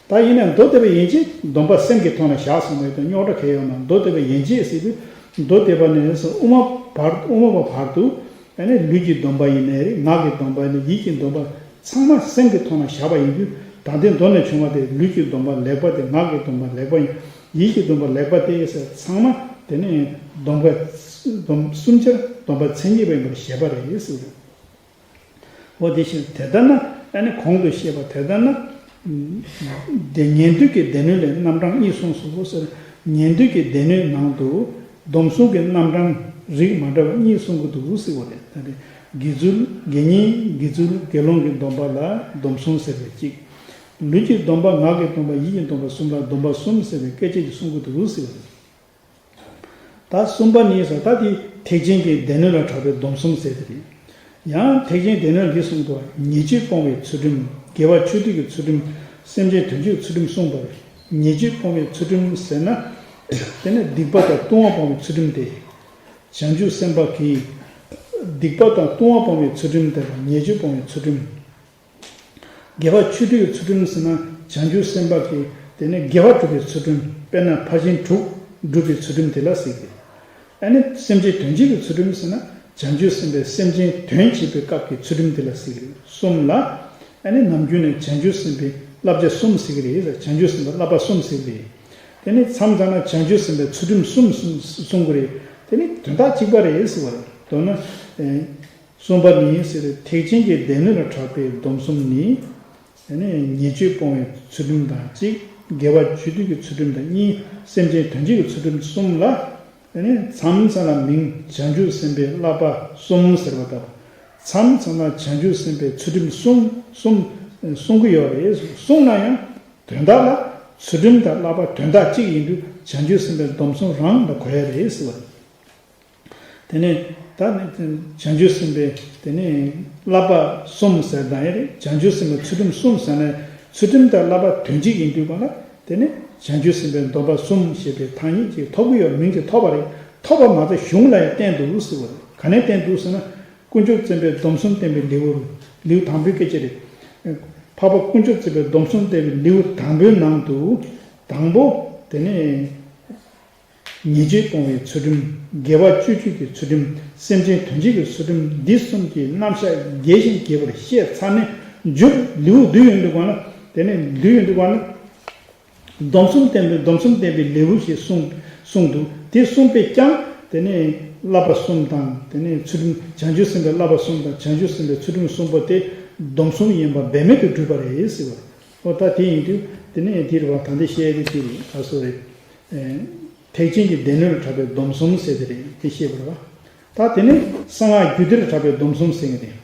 ད་ཡིན་ནའི་མདོ་སྡེ་པ་ཡན་ཆད་སྡོམ་པ་སེམས་ཀྱི་ཐོག་ནས་བཞག་སོང་བས་ད་རྙོག་དྲ་གང་ཡང་ཡོད་མ། མདོ་སྡེ་པ་ཡན་ཆད་ཟེར་དུས་མདོ་སྡེ་པ་ནས་དབུ་མ་བར། དབུ་མ་པ་བར་དུ། ཨ་ནི་ལུས་ཀྱི་སྡོམ་པ་ཡིན་ནའི་རེད། ངག་གི་སྡོམ་པ་ཡིན་ནའི། ཡིད་ཀྱི་སྡོམ་པ་ཚང་མ་སེམས་ཀྱི་ཐོག་ནས་བཞག་པ་ཡིན་དུས། ད་ལྟའི་མདོ་ནས་བྱུང་བ་དེ་ལུས་ཀྱི་སྡོམ་པ་ལེགས་པ་སྟེ། ངག་གི་སྡོམ་པ་ལེགས་པ་ཡིན། ཡིད་ཀྱི་སྡོམ་པ་ལེགས་པ་སྟེ་ཟེར། ཚང་མ་དེ་ནི་སྡོམ་པ། སྡོམ། གསུམ་ཆར་སྡོམ་པ་མཚན་ཉིད་པ་ཡིན་པར་བཞེད་པ་རེད་ཟེར། འོ་དེ་བཞིན་དེ་ལྟར་ན། ཨ་ནི་གོང་དུ་བཤད་པ་དེ་ལྟར་ན། དེ་ཉན་ཐོས་ཀྱི་སྡེ་སྣོད་ལས་རྣམ་གྲངས་གཉིས་གསུངས་སོ་ཟེར། ཉན་ཐོས་ཀྱི་སྡེ་སྣོད་ནང་དུ་སྡོམ་གསུམ་གྱི་རྣམ་གྲངས་རིགས་མ་འདྲ་བ་གཉིས་གསུང་གི་འདུག་ཟེར་བ་རེད། ད་དེ་དགེ་ཚུལ། དགེ་བསྙེན། དགེ་ཚུལ། དགེ་སློང་གི་སྡོམ་པ་ལ་སྡོམ་གསུམ་ཟེར་བའི་གཅིག། ལུས་ཀྱི་སྡོམ་པ། ངག་གི་སྡོམ་པ། ཡིད་ཀྱི་སྡོམ་པ་གསུམ་ལ་སྡོམ་པ་གསུམ་ཟེར་བའི་སྐད་ཆ་ཅིག་གསུང་གི་འདུག་ཟེར་བ་རེད། ད་གསུམ་པ་ནི་ཟེར། ད་དེ་ཐེག་ཆེན་གྱི་སྡེ་སྣོད་ལ་གྲགས་པའི་སྡོམ་གསུམ་ཟེར་དེ་རེད། ཡང་ཐེག་ཆེན་སྡེ་སྣོད་འདི་གསུངས་འདུག། ཉེས་སྤྱོད་སྤོང་བའི་ཚུལ་ཁྲིམས། དགེ་བ་ཆོས་སྡུད་ཀྱི་ཚུལ་ཁྲིམས། སེམས་ཅན་དོན་གཅོད་ཀྱི་ཚུལ་ཁྲིམས་གསུངས་པ་རེད། ཉེས་སྤྱོད་སྤོང་བའི་ཚུལ་ཁྲིམས་ཟེར་ན། དེ་ནི་སྡིག་པ་དང་ལྟུང་བ་སྤོང་བའི་ཚུལ་ཁྲིམས་ཏེ། བྱང་ཆུབ་སེམས་དཔའ་གིས་སྡིག་པ་དང་ལྟུང་བ་སྤོང་བའི་ཚུལ་ཁྲིམས་དེ་ལ་ཉེས་སྤྱོད་སྤོང་བའི་ཚུལ་ཁྲིམས། དགེ་བ་ཆོས་སྡུད་ཀྱི་ཚུལ་ཁྲིམས་ཟེར་ན་བྱང་ཆུབ་སེམས་དཔའ་གི་དེ་ནས་དགེ་བ་སྒྲུབ་པའི་ཚུལ་ཁྲིམས། དཔེར་ན་ཕར་ཕྱིན་དྲུག་སྒྲུབ་པའི་ཚུལ་ཁྲིམས་དེ་ལ་ཟེར་གི་རེད། ཨ་ནི་སེམས་ཅན་དོན་བྱེད་ཀྱི་ཚུལ་ཁྲིམས་ཟེར་ན་བྱང་ཆུབ་སེམས་དཔས་སེམས་ཅན་དོན་བྱེད་པའི་སྐབས་ཀྱི་ཚུལ་ཁྲིམས་དེ་ལ་ཟེར་གི་རེད། གསུམ་ལ། ཨ་ནི་ནམ་རྒྱུན་ནས་བྱང་ཆུབ་སེམས་དཔའི་བསླབ་བྱ་གསུམ་ཟེར་གི་རེད། བྱང་ཆུབ་སེམས་དཔའི་བསླབ་པ་གསུམ་ཟེར་གི་རེད། དེ་ནི་མཚམས་མཚམས་ན་བྱང་ཆུབ་སེམས་དཔའི་ཚུལ་ཁྲིམས་གསུམ་གསུང་གི་རེད། དེ་ནི་དོན་དག་གཅིག་པ་རེད་ཟེར་བ་རེད། མདོར་ན། གསུམ་པ་ནི་ཟེར། ཐེག་ཆེན་གྱི་སྡེ་སྣོད་ལ་གྲགས་པའི་སྡོམ་གསུམ་ནི། ཉེས་སྤྱོད་སྤོང་བའི་ཚུལ་ཁྲིམས་དང་གཅིག་དགེ་བ་ཆོས་སྡུད་ཀྱི་ཚུལ་ཁྲིམས་དང་གཉིས། སེམས་ཅན་དོན་བྱེད་ཀྱི་ཚུལ་ཁྲིམས་གསུམ་ལ། མཚམས་མཚམས་ལ་མིང་བྱང་ཆུབ་སེམས་དཔའི་བསླབ་པ་གསུམ་ཟེར་བ་དང་། མཚམས་མཚམས་ལ་བྱང་ཆུབ་སེམས་དཔའི་ཚུལ་ཁྲིམས་གསུམ་གསུམ་གསུང་གི་ཡོད་རེད། གསུངས་ན་ཡང་དོན་དག་ལ་ཚུལ་ཁྲིམས་དང་བསླབ་པ་དོན་དག་གཅིག་ཡིན་དུས་བྱང་ཆུབ་སེམས་དཔའི་སྡོམ་གསུམ་རང་ལ་གོ་ཡ་རེད་ཟེར་བ་རེད། དེ་ནས་ད་ནི་བྱང་ཆུབ་སེམས་དཔའི་དེ་ནས་བསླབ་པ་གསུམ་ཟེར་དང་ཡ་རེད། བྱང་ཆུབ་སེམས་དཔའི་ཚུལ་ཁྲིམས་གསུམ་ཟེར་ནས་ཚུལ་ཁྲིམས་དང་བསླབ་པ་དོན་གཅིག་ཡིན་དུས་གང་ལ་དེ་ནས་བྱང་ཆུབ་སེམས་དཔའི་སྡོམ་པ་གསུམ་ཞེས་པའི་ཐ་སྙད་ཅིག་ཐོབ་ཀྱི་ཡོད། མིང་ཅིག་ཐོབ་པ་རེད། ཐོབ་པ་མ་ཚད་གཞུང་ལ་ཡང་བསྟན་འདུག་ཟེར་བ་རེད། ག་ནས་བསྟན་འདུག་ཟེར་ན། དཀོན་མཆོག་བཙན་པོའི་སྡོམ་གསུམ་བསྟན་པའི་ལེའུ། ལེའུ་དང་པོའི་སྐད་ཆ་རེད། འཕགས་པ་དཀོན་མཆོག་བཙན་པོའི་སྡོམ་གསུམ་བསྟན་པའི་ལེའུ་དང་པོའི་ནང་དུ། དང་པོ། དེ་ནས། ཉེས་སྤྱོད་སྤོང་བའི་ཚུལ་ཁྲིམས། དགེ་བ་སྤྱོད་བཅུག་གི་ཚུལ་ཁྲིམས། སེམས་ཅན་དོན་བྱེད་ཀྱི་ཚུལ་ཁྲིམས། འདི་གསུམ་གྱི་རྣམ་གཞག་རྒྱས་ཤིང་རྒྱས་པར་བཤད་ཚར་ནས་མཇུག་ལེའུ་བསྡུས་ཡོང་དུས་གང་ལ། དེ་ནས་བསྡུས་ཡོང་དུས་གང་ལ། སྡོམ་གསུམ་བསྟན་པའི་སྡོམ་གསུམ་བསྟན་པའི་ལེའུ་ཞེས་གསུངས་གསུངས་འདུག་དེ་གསུངས་པས་ཀྱང་དེ་ནས་བསླབ་པ་གསུམ་དང་དེ་ནས་ཚུལ་ཁྲིམས། བྱང་ཆུབ་སེམས་དཔའི་བསླབ་པ་གསུམ་དང་བྱང་ཆུབ་སེམས་དཔའི་ཚུལ་ཁྲིམས་གསུམ་པོ་དེ་སྡོམ་གསུམ་ཡིན་པ་འབད་མེད་དུ་གྲུབ་པ་རེད་ཟེར་བ། ཨོ་ད་དེ་ཡིན་དུས་དེ་ནས་དེ་རེད་བ། ད་འདི་བཤད་དེ་དེ་རེད། ཨ་སོ་རེད། ཐེག་ཆེན་གྱི་སྡེ་སྣོད་ལ་གྲགས་པའི་སྡོམ་གསུམ་ཟེར་དེ་རེད། དེ་བཤད་པ་རེད་བ། ད་དེ་ནས་གསང་སྔགས་རྒྱུད་སྡེ་ལ་གྲགས་པའི་སྡོམ་གསུམ་ཟེར་གི་རེད།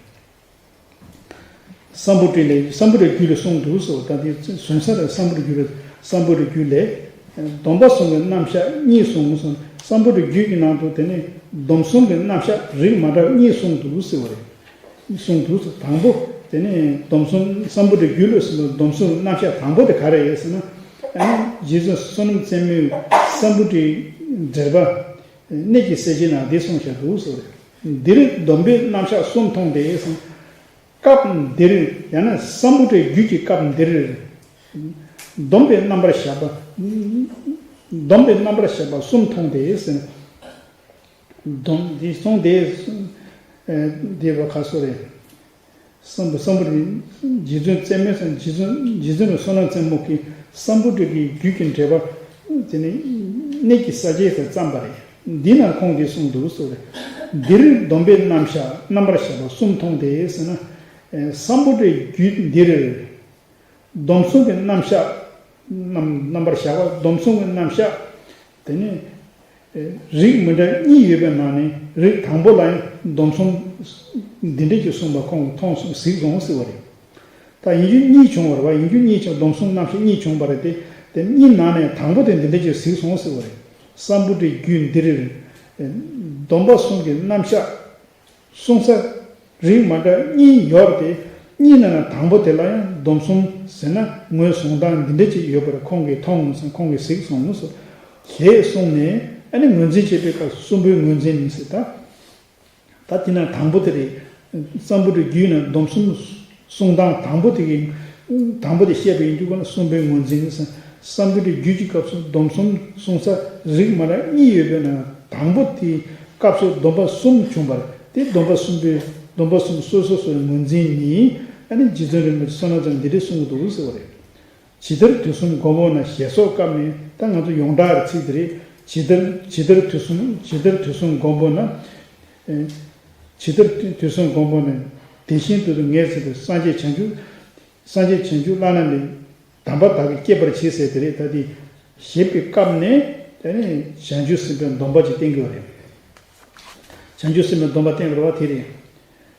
སམ་བྷོ་ཊ་ལས། སམ་བྷོ་ཊ་རྒྱུད་ལས་གསུངས་འདུག་ཟེར་བ། ད་དེ་གསུང་ས་རེད། སམ་བྷོ་ཊ་རྒྱུད་ལས། སམ་བྷོ་ཊ་རྒྱུད་ལས། སྡོམ་པ་གསུམ་གྱི་རྣམ་གཞག་གཉིས་གསུངས་སོང་། སམ་བྷོ་ཊ་རྒྱུད་ཀྱི་ནང་དུ་དེ་ནས་སྡོམ་གསུམ་གྱི་རྣམ་གཞག་རིགས་མ་འདྲ་བ་གཉིས་གསུངས་འདུག་ཟེར་བ་རེད། གསུངས་འདུག་ཟེར། དང་པོ་དེ་ནས་སྡོམ་གསུམ། སམ་བྷོ་ཊ་རྒྱུད་ལས་གསུངས་པའི་སྡོམ་གསུམ་རྣམ་གཞག་དང་པོ་དེ་ག་རེ་ཡོད་ཟེར་ན། ཨ་ནི་རྗེ་བཙུན་བསོད་ནམས་རྩེ་མོས་སམ་བྷོ་ཊའི་འགྲེལ་པ་གནད་ཀྱི་གསལ་བྱེད་ནང་འདི་གསུངས་བཞག་འདུག་ཟེར་བ་རེད། འདིར་སྡོམ་པའི་རྣམ་གཞག་གསུམ་མཐོང་སྟེ་གསུངས། སྐབས་འདིར་ཡང་ན་སམ་བྷོ་ཊའི་རྒྱུད་ཀྱི་སྐབས་འདིར། སྡོམ་པའི་རྣམ་པར་བཞག་པ། སྡོམ་པའི་རྣམ་པར་བཞག་པ་གསུམ་མཐོང་སྟེ་ཟེར། སྡོམ་འདི་གསུངས་ཏེ། འདི་བ་ཁ་སོ་རེད། སམ་བྷོ་སམ་བྷོ་ཊ་རྗེ་བཙུན་རྩེ་མོ་སམ་རྗེ་བཙུན་རྗེ་བཙུན་བསོད་ནམས་རྩེ་མོ་གིས་སམ་བྷོ་ཊ་གི་རྒྱུད་ཀྱི་འགྲེལ་པ་དེ་ནི་གནད་ཀྱི་གསལ་བྱེད་དུ་བརྩམས་པ་རེད། འདི་ན་ཁོང་གིས་གསུངས་འདུག་ཟེར་བ་རེད། འདིར་སྡོམ་པའི་རྣམ་གཞག་རྣམ་པར་བཞག་པ་གསུམ་མཐོང་སྟེ་ཟེར་ན། སམ་བྷོ་ཊའི་རྒྱུད་འདིར། སྡོམ་གསུམ་གྱི་རྣམ་གཞག་རྣམ་རྣམ་པར་བཞག་པ། སྡོམ་གསུམ་གྱི་རྣམ་གཞག་དེ་ནི་རིགས་མི་འདྲ་གཉིས་ཡོད་པའི་ནང་ནས་རིགས་དང་པོ་ལ་ཡང་སྡོམ་གསུམ་འདི་འདྲ་ཞིག་གསུངས་པ་ཁོང་གིས་མཐོང་སོང་གཟིགས་སོང་ཟེར་བ་རེད། ད་ཡིན་རྒྱུ་གཉིས་བྱུང་བ་རེད་བ། ཡིན་རྒྱུ་གཉིས་བྱུང་། སྡོམ་གསུམ་རྣམ་གཞག་གཉིས་བྱུང་བ་རེད་དེ། དེ་གཉིས་ནང་ནས་དང་པོ་དེ་འདི་འདྲ་ཞིག་གཟིགས་སོང་ཟེར་བ་རེད། སམ་བྷོ་ཊའི་རྒྱུད་འདིར་སྡོམ་པ་གསུམ་གྱི་རྣམ་གཞག་གསུང་ས་རིགས་མ་འདྲ་གཉིས་ཡོད་དེ། གཉིས་ནང་ན་དང་པོ་དེ་ལ་ཡང་སྡོམ་གསུམ་ཟེར་ན་ངོས་བཟུང་སྟངས་འདི་འདྲ་ཅིག་ཡོད་པར་ཁོང་གིས་མཐོང་ངོ་ཟེར། ཁོང་གིས་གཟིགས་སོང་ངོ་ཟེར། ཞེས་གསུངས་ནས། ཨ་ནི་ངོས་འཛིན་བྱེད་པའི་སྐབས་གསུམ་པོའི་ངོས་འཛིན་ནི་ཟེར། ད་ད་དེ་ན་དང་པོ་དེ་རེད། སམ་བྷོ་ཊའི་རྒྱུད་ན་སྡོམ་གསུམ་གསུང་སྟངས་དང་པོ་དེ་གི། དང་པོ་དེ་བཤད་པ་ཡིན་དུས་ག་ན་གསུམ་པོའི་ངོས་འཛིན་ནི་ཟེར། སམ་བྷོ་ཊའི་རྒྱུད་ཀྱི་སྐབས་སུ་སྡོམ་གསུམ་གསུང་ས་རིགས་མ་འདྲ་གཉིས་ཡོད་པའི་ནང་དང་པོ་དེའི་སྐབས་སུ་སྡོམ་པ་གསུམ་བྱུང་བར་དེ། སྡོམ་པ་གསུམ་པོའི་སྡོམ་པ་གསུམ་སོ་སོ་སོའི་ངོས་འཛིན་ནི། ཨ་ནི་རྗེ་བཙུན་རིན་པོ་ཆེ་བསོད་ནམས་ཚང་འདི་འདྲ་གསུང་གི་འདུག་ཟེར་བ་རེད། ཇི་ལྟར་དུས་གསུམ་མགོན་པོ་ན་ཞེས་སོགས་སྐབས་ནས། ད་ང་ཚོ་ཡོངས་གྲགས་ཀྱི་ཚིག་འདི་རེད། ཇི་ལྟར་ཇི་ལྟར་དུས་གསུམ་ཇི་ལྟར་དུས་གསུམ་མགོན་པོ་ན། ཇི་ལྟར་དུས་གསུམ་མགོན་པོ་ན། དེ་བཞིན་དུ་ངས་ཟེར་བའི་སངས་རྒྱས་བྱང་ཆུབ། སངས་རྒྱས་བྱང་ཆུབ་བླ་ན་མེད་དམ་པ་དག་གིས་བསྐྱེད་པར་བྱེད་ཟེར་དེ་རེད། ད་དེ་བཤད་པའི་སྐབས་ནས་དེ་ནས་བྱང་ཆུབ་སེམས་དཔའི་སྡོམ་པ་ཅིག་བསྟན་གྱི་ཡོད་རེད། བྱང་ཆུབ་སེམས་དཔའི་སྡོམ་པ་བསྟན་དགོས་པ་དེ་རེད།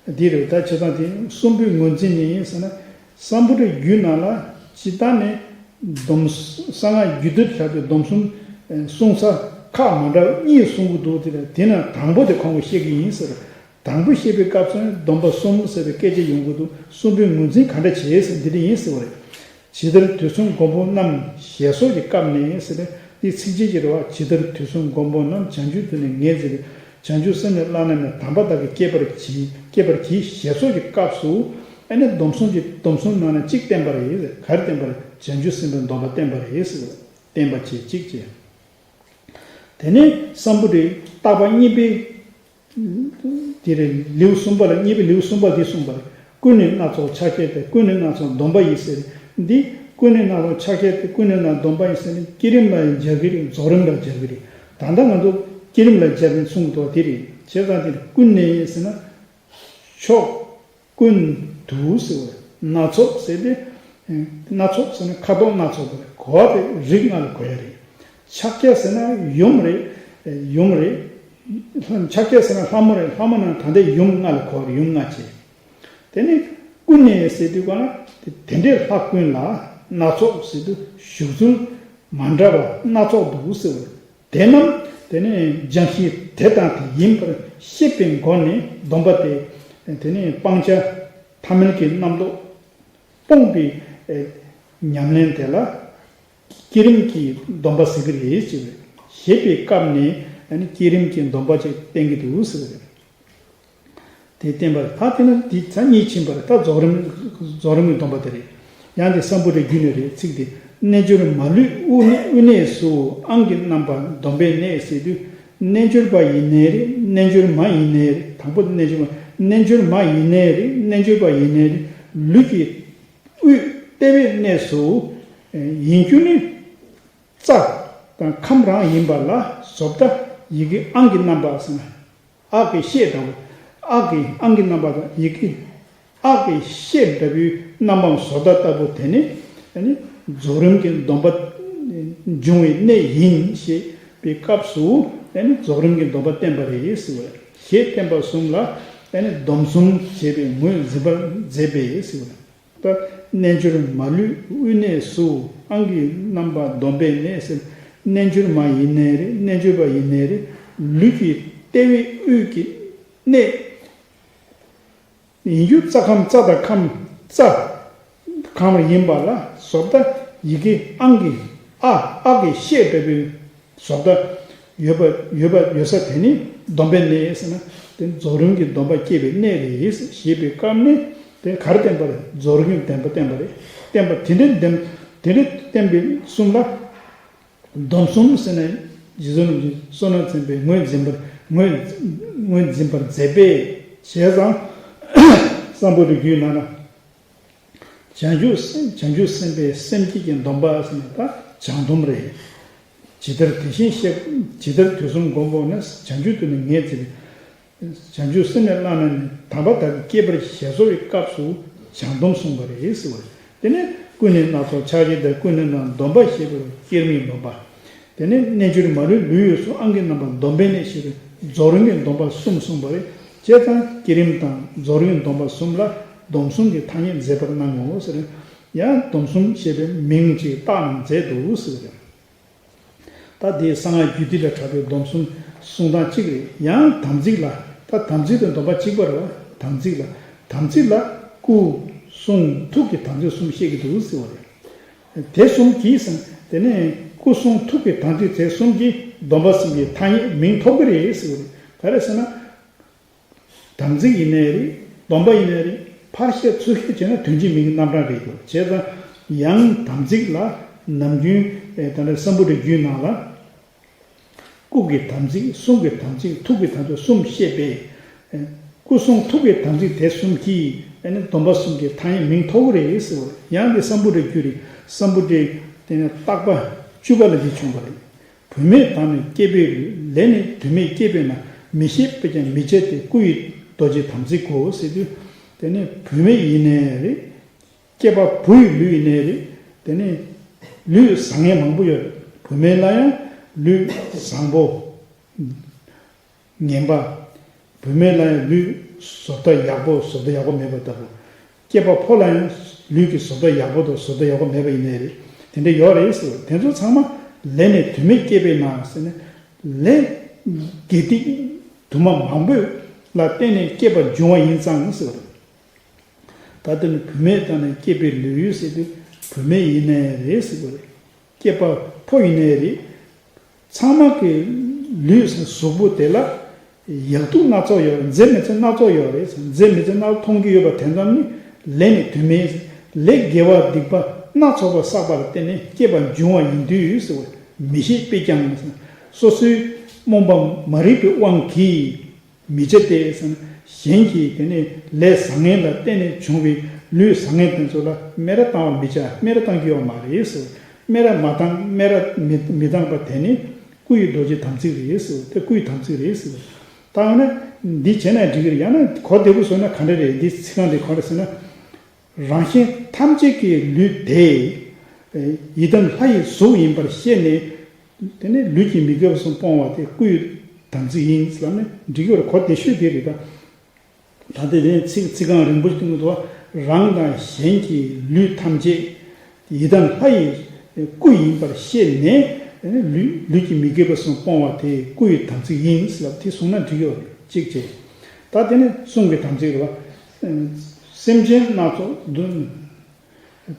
འདི་རེད། ད་བྱས་ཙང་དེ་གསུམ་པོའི་ངོས་འཛིན་ནི་ཡིན་ཟེར་ན། སམ་བྷོ་ཊའི་རྒྱུད་ནང་ལ་ཇི་ལྟར་ནས་སྡོམ་གསང་སྔགས་རྒྱུད་སྡེ་ལ་གྲགས་པའི་སྡོམ་གསུམ་གསུང་ས་ཁག་མ་འདྲ་བ་གཉིས་གསུང་གི་འདུག་དེ་ལ་དེ་ན་དང་པོ་དེ་ཁོང་གིས་བཤད་ཀྱི་ཡིན་ཟེར། དང་པོ་བཤད་པའི་སྐབས་སུ་སྡོམ་པ་གསུམ་ཟེར་བའི་སྐད་ཆ་ཡོང་གི་འདུག་གསུམ་པོའི་ངོས་འཛིན་ག་འདྲ་བྱེད་ཟེར་འདི་འདྲ་ཡིན་ཟེར་བ་རེད། ཇི་ལྟར་དུས་གསུམ་མགོན་པོ་རྣམས་ཞེས་སོགས་ཀྱི་སྐབས་ནས་ཟེར་ནས་འདི་ཚིགས་བཅད་ཀྱི་རེད་བ། ཇི་ལྟར་དུས་གསུམ་མགོན་པོ་རྣམས་བྱང་ཆུབ་ཏུ་ནི་ངེས་ཟེར། བྱང་ཆུབ་སེམས་ནི་བླ་ན་མེད་དམ་པ་དག་གིས་བསྐྱེད་པར་བགྱི་བསྐྱེད་པར་བགྱི་ཞེས་སོགས་ཀྱི་སྐབས་སུ། ཨ་ནི་སྡོམ་གསུམ་གྱི་སྡོམ་གསུམ་ནང་ནས་གཅིག་བསྟན་པ་རེད། ག་རེ་བསྟན་པ་རེད། བྱང་ཆུབ་སེམས་དཔའི་སྡོམ་པ་བསྟན་པ་རེད་ཟེར། བསྟན་པ་བྱེད་གཅིག་བྱས། དེ་ནས་སམ་བྷོ་ཊས་བརྟག་པ་གཉིས་པའི་དེ་རེད། ལེའུ་གསུམ་པ་ལ། གཉིས་པའི་ལེའུ་གསུམ་པ་འདི་གསུངས་པ་རེད། ཀུན་ནས་སྣ་ཚོགས་ཕྱག་རྒྱ་སྟེ། ཀུན་ནས་སྣ་ཚོགས་སྡོམ་པ་ཡིས་ཟེར། འདི་ཀུན་ནས་སྣ་ཚོགས་ཕྱག་རྒྱ་སྟེ། ཀུན་ནས་སྣ་སྡོམ་པ་ཡིས་ཟེར་ནས་བསྐྱེད་རིམ་ལ་སྦྱར་གྱི་རེད། རྫོགས་རིམ་ལ་སྦྱར་གྱི་རེད། ད་ལྟ་ང་ཚོ་བསྐྱེད་རིམ་ལ་སྦྱར་ནས་གསུངས་འདུག་དེ་རེད། བྱས་ཙང་དེ་ཀུན་ནས་ཟེར་ན་ཕྱོགས་ཀུན་ཏུ་ཟེར་བ་རེད། སྣ་ཚོགས་ཟེར་ཏེ། སྣ་ཚོགས་ཟེར་ན་ཁ་དོག་སྣ་ཚོགས་པ་རེད། གོ་བ་དེ་རིགས་ལྔ་ལ་གོ་ཡ་རེད། ཕྱག་རྒྱ་ཟེར་ན་ཡུམ་རེད། ཡུམ་རེད། ཕྱག་རྒྱ་ཟེར་ན་ལྷ་མོ་རེད། ལྷ་མོ་ནང་ད་ལྟའི་ཡུམ་ལྔ་ལ་གོ་བ་རེད། ཡུམ་ལྔ་བྱས། དེ་ནས་ཀུན་ནས་ཟེར་དུས་ག་ན་དེ་དེ་འདྲའི་ལྷ་ཀུན་ལ། སྣ་ཚོགས་ཟེར་དུས་བཞུགས་ཚུལ་མ་འདྲ་བ་སྣ་ཚོགས་འདུག་ཟེར་བ་རེད། དེ་རྣམས་དེ་ནས་སྦྱང་གཞི་དེ་དང་དེ་ཡིན་པར་ཤེས་པའི་སྒོ་ནས་སྡོམ་པ་དེ་དེ་ནས་སྤང་བྱ་ཐ་མལ་གྱི་རྣམ་རྟོག་སྤོང་བའི་ཉམས་ལེན་དེ་ལ་བསྐྱེད་རིམ་གྱི་སྡོམ་པ་ཟེར་གྱི་རེད་ཅེས་ཞེས་པའི་སྐབས་ནས་བསྐྱེད་རིམ་གྱི་སྡོམ་པ་ཅིག་བསྟན་གྱི་འདུག་ཟེར་བ་རེད། དེ་བསྟན་པ་རེད། ད་དེ་ན་འདི་ཚར་གཉིས་ཕྱིན་པ་རེད། ད་རྫོགས་རིམ། རྫོགས་རིམ་གྱི་སྡོམ་པ་དེ་རེད། ཡང་དེ་སམ་བྷོ་ཊའི་རྒྱུད་ནས་རེད། ཚིག་དེ། རྣལ་འབྱོར་མ་ལུས་དབུས་གནས། དབུས་གནས་སུ་ཨང་གི་རྣམ་པ་སྡོམ་པའི་གནས་ཟེར་དུས། རྣལ་འབྱོར་པ་ཡིན་ནའི་རེད། རྣལ་འབྱོར་མ་ཡིན་ནའི་རེད། དང་པོ་རྣལ་འབྱོར་མ། རྣལ་འབྱོར་མ་ཡིན་ནའི་རེད། རྣལ་འབྱོར་པ་ཡིན་ནའི་རེད། ལུས་ཀྱི་དབུས་ལྟེ་བའི་གནས་སུ་ཡིན་རྒྱུ་ནི། རྩ་དང་ཁམས་རང་ཡིན་པ་ལ་བཟོ་ལྟ་ཡི་གེ་ཨང་གི་རྣམ་པ་ཟེར་ན། ཨ་གི་ཤད་འདྲ་བོ། ཨ་གི་ཨང་གི་རྣམ་པ་དང་ཡི་གེ་ཨ་གི་ཤད་འདྲ་བོའི་རྣམ་པའམ་བཟོ་ལྟ་ལྟ་བུ་དེ་ནི། ཨ་ནི་རྫོགས་རིམ་གྱི་སྡོམ་པ་འབྱུང་བའི་གནས་ཡིན་ཞེས་པའི་སྐབས་སུ། ཨ་ནི་རྫོགས་རིམ་གྱི་སྡོམ་པ་བསྟན་པ་རེད་ཟེར་བ་རེད། ཞེས་བསྟན་པ་གསུམ་ལ། ཨ་ནི་སྡོམ་གསུམ་ཞེས་པའི་ངོས་འཛིན་པར་མཛད་པས་ཟེར་བ་རེད། ད་རྣལ་འབྱོར་མ་ལུས་དབུས་གནས་སུ། ཨང་གི་རྣམ་པ་སྡོམ་པའི་གནས་ཟེར། རྣལ་འབྱོར་མ་ཡིན་ནའི་རེད། རྣལ་འབྱོར་པ་ཡིན་ནའི་རེད། ལུས་ཀྱི་ལྟེ་བའི་དབུས་ཀྱི་གནས་ཡིན་རྒྱུ། རྩ་ཁམས། རྩ་དང་ཁམས། རྩ་ཁམས་ཡིན་པ་ལ་བཟོ་ལྟ་ཡི་གེ་ཨང་གི། ཨ། ཨ་གི་ཤད་འདྲ་བོའི་བཟོ་ལྟ་ཡོད་པ། ཡོད་པ། ཡོད་ས་དེ་ནི་སྡོམ་པའི་གནས་ཟེར་ན། དེ་རྫོགས་རིམ་གྱི་སྡོམ་པ་སྐྱེ་བའི་གནས་རེད་ཞེས་པའི་སྐབས་ནས། དེ་ག་རེ་བསྟན་པ་རེད། རྫོགས་རིམ་གྱི་སྡོམ་པ་བསྟན་པ་རེད། བསྟན་པ་དེ་འདྲའི་སྡོམ། དེ་འདྲའི་བསྟན་པའི་གསུམ་ལ་སྡོམ་གསུམ་ཟེར་ནས་རྗེ་བཙུན་རིན་པོ་ཆེ་བསོད་ནམས་ཆེན་པོས་ངོས་འཛིན་པར། ངོས། ངོས་འཛིན་པར་མཛད་པས། བྱས་ཙང་སམ་བྷོ་ཊའི་རྒྱུད་ནང་ན། བྱང་ཆུབ་སེམས། བྱང་ཆུབ་སེམས་དཔའི་སེམས་བསྐྱེད་ཀྱི་སྡོམ་པ་ཟེར་ནས། ད་བྱང་སྡོམ་རེད། ཇི་ལྟར་དེ་བཞིན་གཤེགས། ཇི་ལྟར་དུས་གསུམ་མགོན་པོ་ནི། བྱང་ཆུབ་ཏུ་ནི་ངེས་བྱེད་པའི། བྱང་ཆུབ་སེམས་ནི་བླ་ན་མེད། དམ་པ་བདག་གིས་བསྐྱེད་པར་ཞེས་གསོལ་བའི་སྐབས་སུ་བྱང་སྡོམ་གསུངས་པ་རེད་ཟེར་བ་རེད། དེ་ནས་ཀུན་ནས་སྣ་ཚོགས་ཕྱག་རྒྱ་སྟེ། ཀུན་ནས་སྣ་སྡོམ་པ་ཞེས་པའི་བསྐྱེད་རིམ་གྱི་སྡོམ་པ། དེ་ནས་རྣལ་འབྱོར་མ་ལུས་ལུས་དབུས་སུ། ཨང་གི་རྣམ་པ་སྡོམ་པའི་གནས་ཞེས་པའི་རྫོགས་རིམ་གྱི་སྡོམ་པ་གསུམ་གསུངས་པ་རེད། བྱས་ཙང་བསྐྱེད་རིམ་དང་རྫོགས་རིམ་སྡོམ་པ་གསུམ་ལ་སྡོམ་གསུམ་གྱི་ཐ་སྙད་མཛད་པར་གནང་ངོ་ཟེར། ཡང་སྡོམ་གསུམ་ཞེས་པའི་མིང་ཅིག་བཏགས་གནང་མཛད་འདུག་ཟེར། ད་དེ་གསང་སྔགས་རྒྱུད་སྡེ་ལ་གྲགས་པའི་སྡོམ་གསུམ་གསུང་སྟངས་གཅིག་རེད། ཡང་དམ་ཚིག་ལ། ད་དམ་ཚིག་དང་སྡོམ་པ་གཅིག་པ་རེད་བ། དམ་ཚིག་ལ། དམ་ཚིག་ལ་སྐུ་གསུང་ཐུགས་ཀྱི་དམ་ཚིག་གསུམ་བཤད་ཀྱི་འདུག་ཟེར་བ་རེད། དེ་གསུམ་གྱིས་ཟེར། དེ་ནས་སྐུ་གསུང་ཐུགས་ཀྱི་དམ་ཚིག་དེ་གསུམ་གྱིས་སྡོམ་པ་གསུམ་གྱི་ཐ་སྙད་མིང་ཐོབ་ཀྱི་རེད་ཟེར་བ་རེད། ག་རེ་ཟེར་ན། དམ་ཚིག་ཡིན་ནའི་རེད། སྡོམ་པ་ཡིན་ནའི་རེད། ཕར་བཤད་ཚུར་བཤད་བྱས་ན་དོན་གཅིག་མིང་གི་རྣམ་གྲངས་རེད་འདུག་བྱས་ཙང་ཡང་དམ་ཚིག་ལ་ནམ་རྒྱུན། ཨེ། ད་ལྟ་སམ་བྷོ་ཊའི་རྒྱུད་ནང་ལ། སྐུ་གི་དམ་ཚིག། གསུང་གི་དམ་ཚིག། ཐུགས་ཀྱི་དམ་ཚིག་གསུམ་བཤད་པས། སྐུ་གསུང་ཐུགས་ཀྱི་དམ་ཚིག་དེ་གསུམ་གྱིས། ཨ་ནི་སྡོམ་པ་གསུམ་གྱི་ཐ་སྙད་མིང་ཐོབ་ཀྱི་རེད་ཟེར་བ་རེད། ཡང་དེ་སམ་བྷོ་ཊའི་རྒྱུད་རེད། སམ་བྷོ་ཊའི་དེ་ནས་བརྟག་པ་བཅུ་པ་ལ་འདི་བྱུང་བ་རེད། བུད་མེད་དག་ནི་སྐྱེས་པའི་ལུས། ལས་ནི་དུ་མས་བསྐྱེད་པས་ན། མི་ཤེས་པས་ཀྱང་མི་བྱེད་དེ། སྐུ་ཡི་རྡོ་རྗེ་དམ་ཚིག་གོ་ཟེར་དུས། དེ་ནི་བུད་མེད་ཡིན་ནའི་རེད། སྐྱེས་པ་བུ་ཡི་ལུས་ཡིན་ནའི་རེད། དེ་ནི་ལུས་བཟང་ངན་མང་པོ་ཡོད་རེད། བུད་མེད་ལ་ཡང་ལུས་བཟང་པོ། ངན་པ། བུད་མེད་ལ་ཡང་ལུས་བཟོ་ལྟ་ཡག་པོ། བཟོ་ལྟ་ཡག་པོ་མེད་པ་ལྟ་བུ། སྐྱེས་པ་ཕོ་ལ་ཡང་ལུས་ཀྱི་བཟོ་ལྟ་ཡག་པོ་དང་བཟོ་ལྟ་ཡག་པོ་མེད་པ་ཡིན་ནའི་རེད། དེ་འདྲ་ཡོད་རེད་ཟེར་བ། དེ་ཚོ་ཚང་མ་ལས་ནི་དུ་མས་བསྐྱེད་པས་ན་ཟེར་ནས། ལས་དགེ་སྡིག་དུ་མ་མང་པོ་ལ་བརྟེན་ནས་སྐྱེས་པ་འབྱུང་བ་ཡིན་ཙང་ཟེར་བ་རེད། ད་ལྟ་ནི་བུད་མེད་དག་ནི་སྐྱེས་པའི་ལུས་ཟེར་དུས་བུད་མེད་ཡིན་ནའི་རེད་ཟེར་བ་རེད། སྐྱེས་པ་ཕོ་ཡིན་ནའི་རེད། ཚང་མ་གི་ལུས་གཟུགས་པོ་དེ་ལ་ཡག་སྡུག་སྣ་ཚོགས་ཡོད་རེད། མཛེས་མི་མཛེས་སྣ་ཚོགས་ཡོད་རེད། མཛེས་མི་མཛེས་སྣ་མཐོང་གི་ཡོད་པ་དེ་ཙམ་ནི་ ལས་ནི་དོན་མེད། ལས་དགེ་བ་སྡིག་པ་སྣ་ཚོགས་པ་བསགས་པ་ལ་བརྟེན་ནས་སྐྱེས་པ་འབྱུང་བ་ཡིན་དུས་ཟེར་བ་མི་ཤེས་པས་ཀྱང་། སོ་སོའི་རྨོངས་པ་མ་རིག་པའི་དབང་གིས་མི་བྱེད་དེ་ཟེར་ན། གཞན་གྱིས་དེ་ནས་ལས་བཟང་ངན་ལ་བརྟེན་ནས་བྱུང་བའི་ལུས་བཟང་ངན་དེ་ཚོ་ལ་སྨད་ར་བཏང་བར་མི་བྱ། སྨད་ར་བཏང་རྒྱུ་ཡོད་མ་རེད་ཟེར། སྨད་ར་མ་བཏང་། སྨད་ར་མི་མི་བཏང་པ་དེ་ནི་སྐུ་ཡི་རྡོ་རྗེ་དམ་ཚིག་རེད་ཟེར། དེ་སྐུ་ཡི་དམ་ཚིག་རེད་ཟེར། ད་འོ་ན་འདི་བྱས་ན་འགྲིག་གི་རེད། ཡང་ན་གོ་བདེ་པོ་བཟོས་ན་ག་འདྲ་རེད། འདི་ཚིག་རྐང་འདི་ག་འདྲ་ཟེར་ན། རང་གཞན་ཐམས་ཅད་ཀྱི་ལུས་དེ་ཡི་དམ་ལྷ་ཡི་གཟུགས་ཡིན་པར་ཤེས་ནས། དེ་ནས་ལུས་ཀྱི་མི་དགེ་བ་གསུམ་སྤོང་བ་དེ་སྐུ་ཡི་དམ་ཚིག་ཡིན་ལབ་ནས་འགྲིག་གི་རེད། གོ་བདེ་ཤོས་དེ་རེད་ད། ད་ལྟ་དེ་ཚིག་ཚིག་རྐང་རིང་པོ་ཞིག་གཏོང་གི་འདུག་རང་དང་གཞན་གྱི་ལུས་ཐམས་ཅད་ཡི་དམ་ལྷ་ཡི་སྐུ་ཡིན་པར་ཤེས་ནས། ལུས་ལུས་ཀྱི་མི་དགེ་བ་གསུམ་སྤོང་བ་དེ་སྐུ་ཡི་དམ་ཚིག་ཡིན་ལབ་དེ་གསུངས་ན་འགྲིག་ཡོད་རེད། གཅིག་བྱས། ད་དེ་ནི་གསུང་གི་དམ་ཚིག་རེད་བ། སེམས་ཅན་སྣ་ཚོགས་གདུང་།